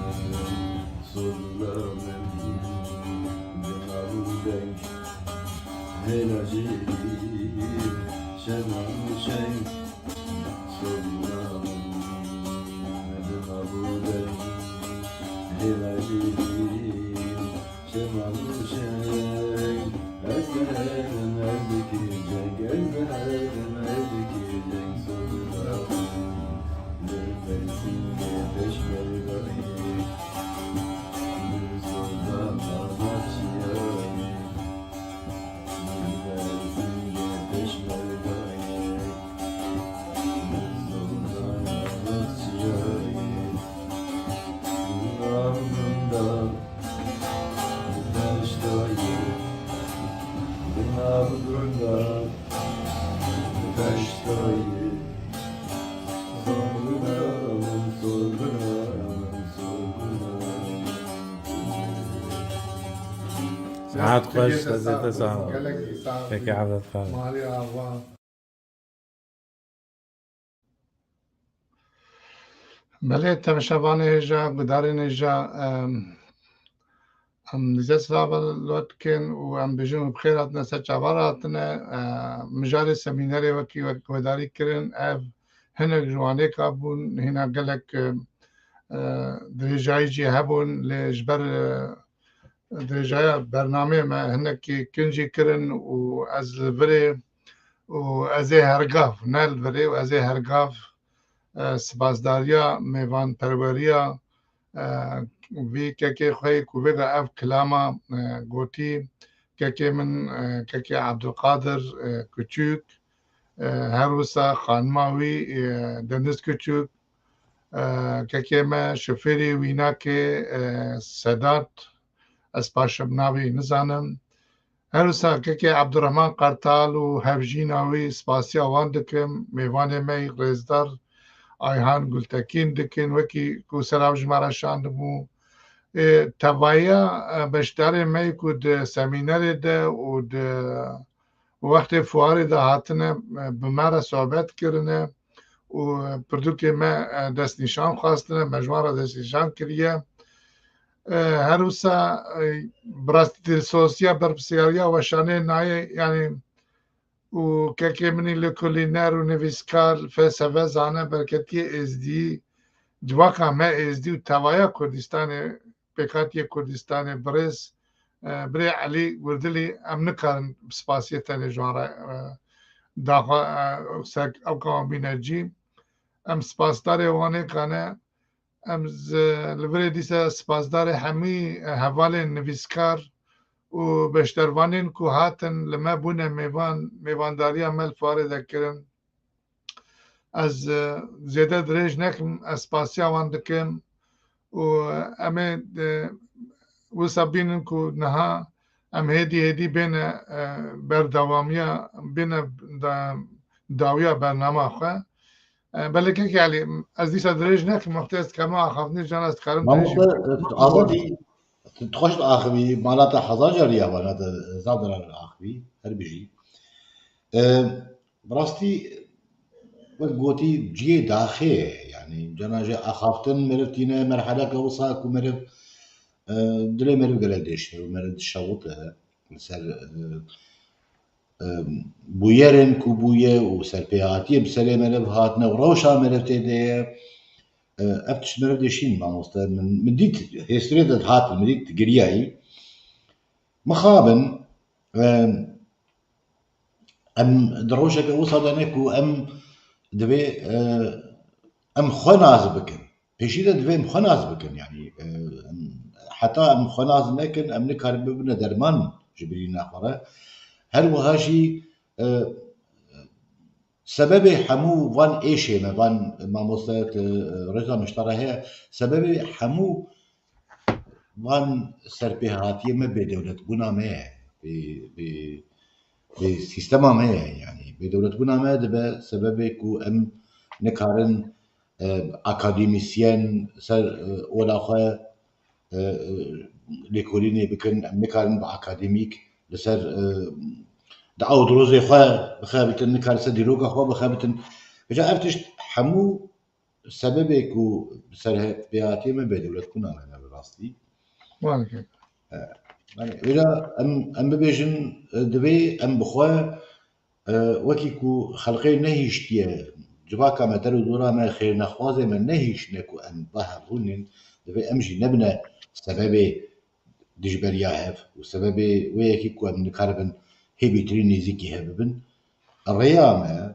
Sor guda min. Dema û deng. Hêla jêrî. Şema û şeng. Saet xweş, hezê te sax. Gelekî sax. Peki, Ahmet Xan. Malê ava. Belê, temaşevanê hêja, gudarên hêja, em, Em dîse silav li we dikin û em dibêjin bi xêr hatine, ser çava re hatine. E, mijarê semînerê wekî wek guhdarî kirin, ev hinek ji wanêka bûn, hîna gelek, e, e, dirêjayî jî hebûn, lê ji ber, e, dirêjaya bernameyê me hinekî kin jî kirin û ez li virê û ez ê hergav, ne li virê û ez ê hergav, e, spasdariya mêvanperweriya, e, vî kekê xwe yê ku vêga ev kilama, e, gotî, kekê min, e, kekê Abdulkadir, e, Küçük, e, her wisa xanima wî, e, Deniz Küçük, e, kekê me şofêrê wînakê, e, Sedat, ez paşem navê wî nizanim. Her wisa kekê Abdurrahman Kartal û hevjîna wî spasiya wan dikim. Mêvanê me yê rêzdar Ayhan Gultekîn dikin, wekî ku serav ji me re şandibû. Ê, tevaya, e, beşdarê me yê ku di semînerê de û di wextê fuarê de hatine, e, bi me re sohbet kirine û pirtûkê me, e, destnîşan xwestine, me ji wan re destnîşan kiriye. E, her wisa, e, bi rastî dilsosiya berpirsiyariya weşanê nayê, yanî, û kekê min î li kulîner û nivîskar, felsefe zane, berketiyê êzdî, civaka me êzdî û tevaya Kurdistanê, pêkhatiyê Kurdistanê birêz, e, birê Elî Wirdilî, em nikarin bi spasiyê tenê ji wan re, e, daxwa, e, ser ew kama bîne cî. Em spasdarê wanêka ne. Em zi-, li virê dîsa spasdarê hemî, e, hevalên nivîskar û beşdervanên ku hatin li me bûne mêvan, mêvandariya me li fuarê de kirin. Ez, e, zêde dirêj nekim, ez spasiya wan dikim û em ê, e, wisa bînin ku niha em hêdî hêdî bêne, e, berdewamiya, bêne da-, dawiya bernama xwe. E, belê kekê Elî, ez dîsa dirêj nekim, wextê ez dikeme axaftinê, can ez dikarim dirêjî Mamoste, bikim. e, tu azadî, tu xweş diaxivî, mala te hezar carî ya wana te, hezar dinar axivî, her bijî. E, bi rastî, wek gotî, cihê daxê ye, yanî, cana jê axaftin meriv tîne merheleke wisa ku meriv, e, dilê meriv gelek dêşe û meriv dişewite li ser, e, e, bûyerên ku bûye û serpêhatiyên bi serê meriv hatine û rewşa meriv tê de ye. E, ev tişt meriv dêşîn, mamoste. Min, min dît, hêstirê de dihat, min dît giriyayî. Mixabin, e, em di rewşeke wisa de ne ku em divê, e, em xwe nas bikin. Pêşî de divê em xwe nas bikin, yanî, e, em, heta em xwe nas nekin, em nikarin bibine derman ji birîna xwe re. Her wiha jî, e, sebebê hemû van êşê me, van mamoste, e, rêza me ji te re heye, sebebê hemû van serpêhatiyê me bêdewletbûna me ye, bê, bê, bê sîstema me ye, yanî bêdewletbûna me dibe sebebê ku em nikarin, e, akademîsyen ser, e, ola xwe, e, e, lêkolînê bikin, em nikarin bi akademîk li ser, e, di ew dirozê xwe bixebitin, nikarin ser dîroka xwe bixebitin. Vêca ev tişt hemû sebebê ku serpêhatiyê me bêdewletbûna me ne bi rastî. Weke. E, yanî, vêca em, em bibêjin, e, divê em bi xwe, e, wekî ku xelqê nehîştiye, civaka me, der û dora me, xêrnexwazê me nehîştine ku em bihevrûnin, divê em jî nebine sebebê dijberiya hev û sebebê wê yekî ku em nikaribin hê bêtirî nêzîkî hev bibin. Rêya me,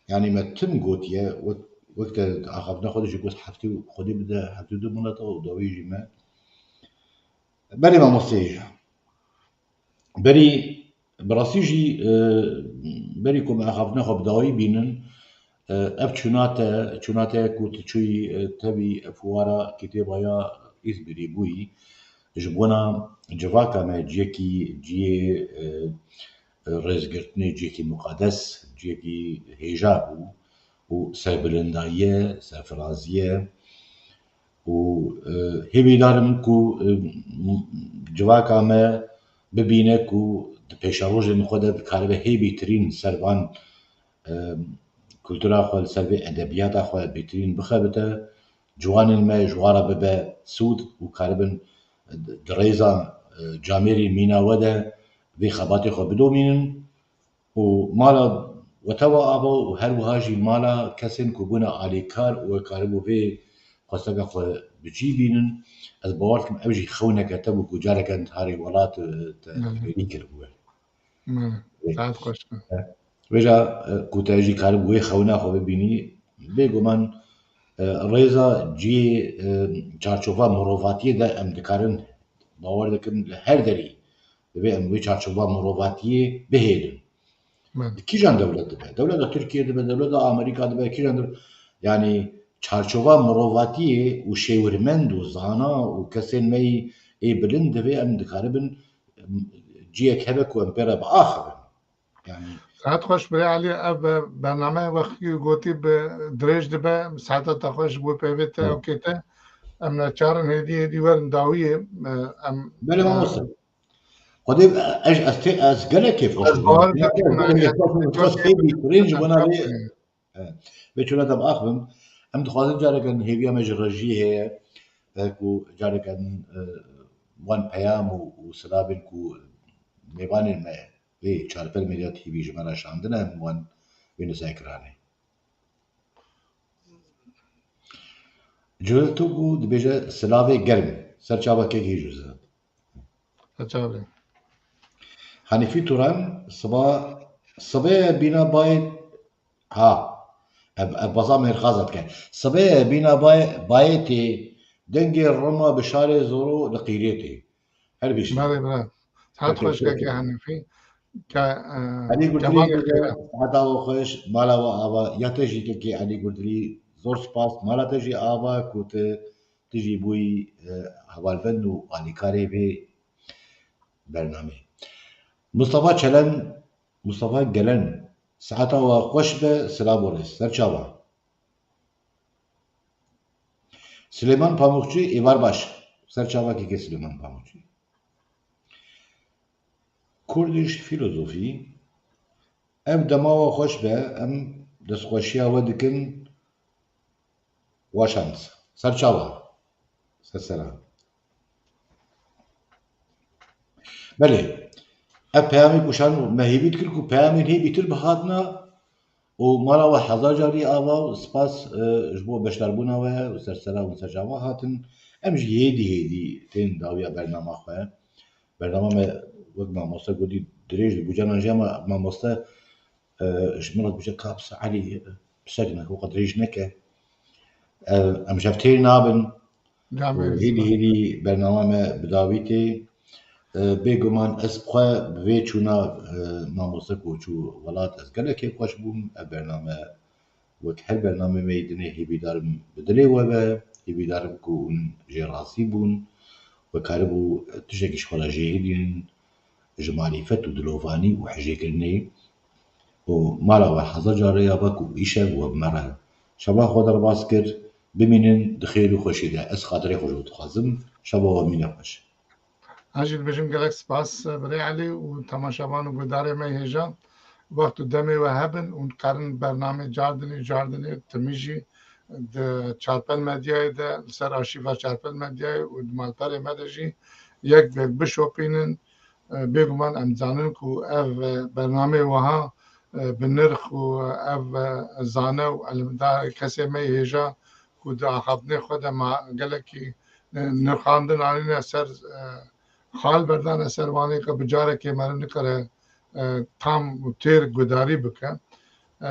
yanî me tim gotiye, wek, wek te axaftina xwe de jî got, heftê û Xwedê bide heftê û du mileta û dawî jî me. Berê mamosteyê jî. Berî, bi rastî jî, e, berî ku me axaftina xwe bi dawî bînin, e, ev çûna te, çûna te ku tu çûyî, e, tevî fuara kitêba ya Îzmîrî bûyî, ji bona civaka me ciyekî, ciyê, e, rêzgirtinê, ciyekî muqedes, ciyekî hêja bû û serbilind daye, serfirazî ye û, e, hêvîdar im ku, e, civaka me bibîne ku di pêşerojên xwe de dikaribe hê bêtirîn ser van, e, kultura xwe, li ser vê edebiyata xwe bêtirîn bixebite, ciwanên me ji wan re bibe sûd û karibin di rêza, e, camêrî mîna we de vê xebatê xwe bidomînin û mala wetewa ava û her wiha jî mala kesên ku bûne alîkar û karibû vê xwesteka xwe bi cî bînin. Ez bawer dikim ev jî xewneke te bû ku careke niha rê welat, e, te Belê. fêrî kiribû. Belê. Saet xweş be. Vêca, e, ku te jî karibû wê xewna xwe bibînî, bêguman, e, rêza cihê, e, çarçova mirovatiyê de em dikarin, bawer dikim li her derî divê em wê çarçova mirovatiyê bihêlin. Belê. Di kîjan dewlet dibe? Dewleta Tirkiye dibe, dewleta Amerîka dibe, kîjan dibe? Yanî çarçova mirovatiyê û şêwirmend û zana û kesên me yî ê bilind divê em dikaribin, em, cihek hebe ku em pê re biaxivin. Yanî Saet xweş birê Elî, ev, e, bername wextî gotî bi dirêj dibe, saeta te xweş ji bo peyvê te Hı. ew kête. Em neçarin hêdî hêdî werin dawiyê, e, em, Belê e, mamoste. Xwedê ez, ez, tê, ez gelek kêfxweş Ez bûm. bawer Gelek, nakim, gelek yani, kêfxweş bûm. Kes hêdî kirin ji bona vê, e, vê çûna de biaxivim. Em dixwazin careke hêviya me ji rejiyê heye, e, ku careke, e, wan peyam û, û silavên ku mêvanên me vê Çarpel Medya T V ji me re şandine, em wan bîne ser ekranê. Cihê Tûk û dibêje silavê germ. Ser çava kek hî jûze. Ser çavê. Hanîfî Turan, siba, sibê bîna bayê, ha, ev, ev baza mêrxaza dike. Sibê bîna bayê, bayê tê, dengê rima bi şarê zoro li qîrê tê. Her bîst. Belê, belê. Saet Peki, xweş peki. keke Hanîfî. Ke, e, Elî Gurdirî Kemalê bide, Xêra. Saeta we xweş, mala we ava. Ya te jî kekê Elî Gurdirî, zor spas. Mala te jî ava ku tu, tu jî bûyî, e, hevalbend û alîkarê vê bernameyê. Mustafa Çelen, Mustafa Gelen, saeta we xweş be, silav û rêz. Ser çava. Silêman Pamukçî, êvar baş. Ser çava kekê Silêman Pamukçî. Kurdish Filozofî, ev dema we xweş be, em destxweşiya we dikin. Wa şans. Ser çava. Ser sera. Belê. Ev peyamê ku şan me hêvî dikir ku peyamên hê bîtir bihatina û mala we hezar carî ava û spas, e, ji bo beşdarbûna we û ser sera û ser çava hatin. Em jî hêdî hêdî tên dawiya bernama xwe. Bernama me wek mamoste gotî dirêj dibû canan jî, ama mamoste, e, ji min re dibêje, "Ka pisa Elî, pisek ne, weka dirêj neke." E, em ji hev têr nabin. Camêrî Hêdî spas. hêdî bernama me bi dawî tê. E, bêguman ez bi xwe bi vê çûna, e, mamoste ku çû welat ez gelek kêfxweş bûm. Ev bername wek her bernamê me yê dinê hêvîdar im bi dilê we be, hêvîdar im ku hûn jê razî bûn, we karibû tiştekî ji xwe re jêhilînin ji marîfet û dilovanî û hejêkirinê û mala we hezar carê ya be ku îşev we bi me re şeva xwe derbas kir, bimînin di xêr û xweşî de. Ez xatirê xwe ji we dixwazim, şeva we mîne xweş. Ez jî dibêjim gelek spas, birê Elî û temaşevan û guhdarê me hêja. Wext û demê we hebin û karin bernamê cardinê, cardinê timî jî di Çarpel Medyayê de, li ser arşîva Çarpel Medyayê û di malperê me de jî yek bi yek bişopînin. E, bêguman em dizanin ku ev, e, bernameyê wiha, e, bi nirx û ev, e, zane û elimdar kesê me yê hêja ku di axaftinê xwe de ma gelekî, e, nirxandin anîne ser, e, xal berdane ser wanê ke bi carekê meriv nikare, e, tam û têr gudarî bike. E,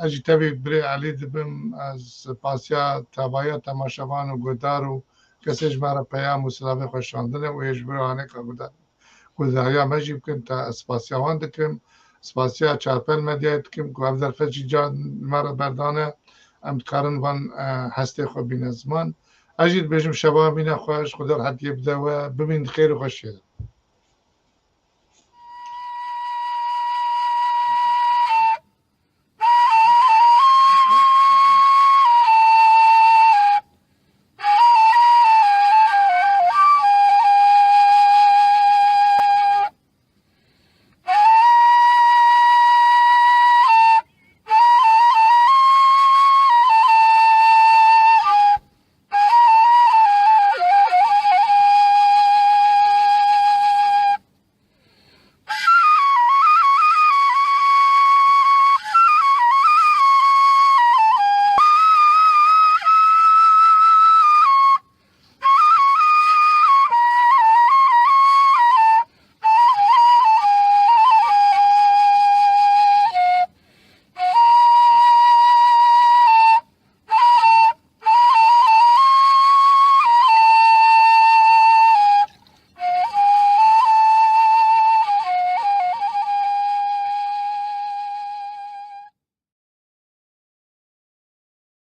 ez jî tevî birê Elî dibim, ez spasiya tevahiya temaşevan û guhdar û kesê ji me re peyam û silavê xwe şandine û ê ji vir anêka guhdar, guhdariya me jî bikin, te ez spasiya wan dikim. Spasiya Çarpel Medyayê dikim ku ev derfet jî car li me re berdane. Em dikarin van, e, hestê xwe bîne ziman. Ez jî dibêjim şeva mîne xweş, Xwedê rehetiyê bide we, bimîn di xêr û xweşiyê de.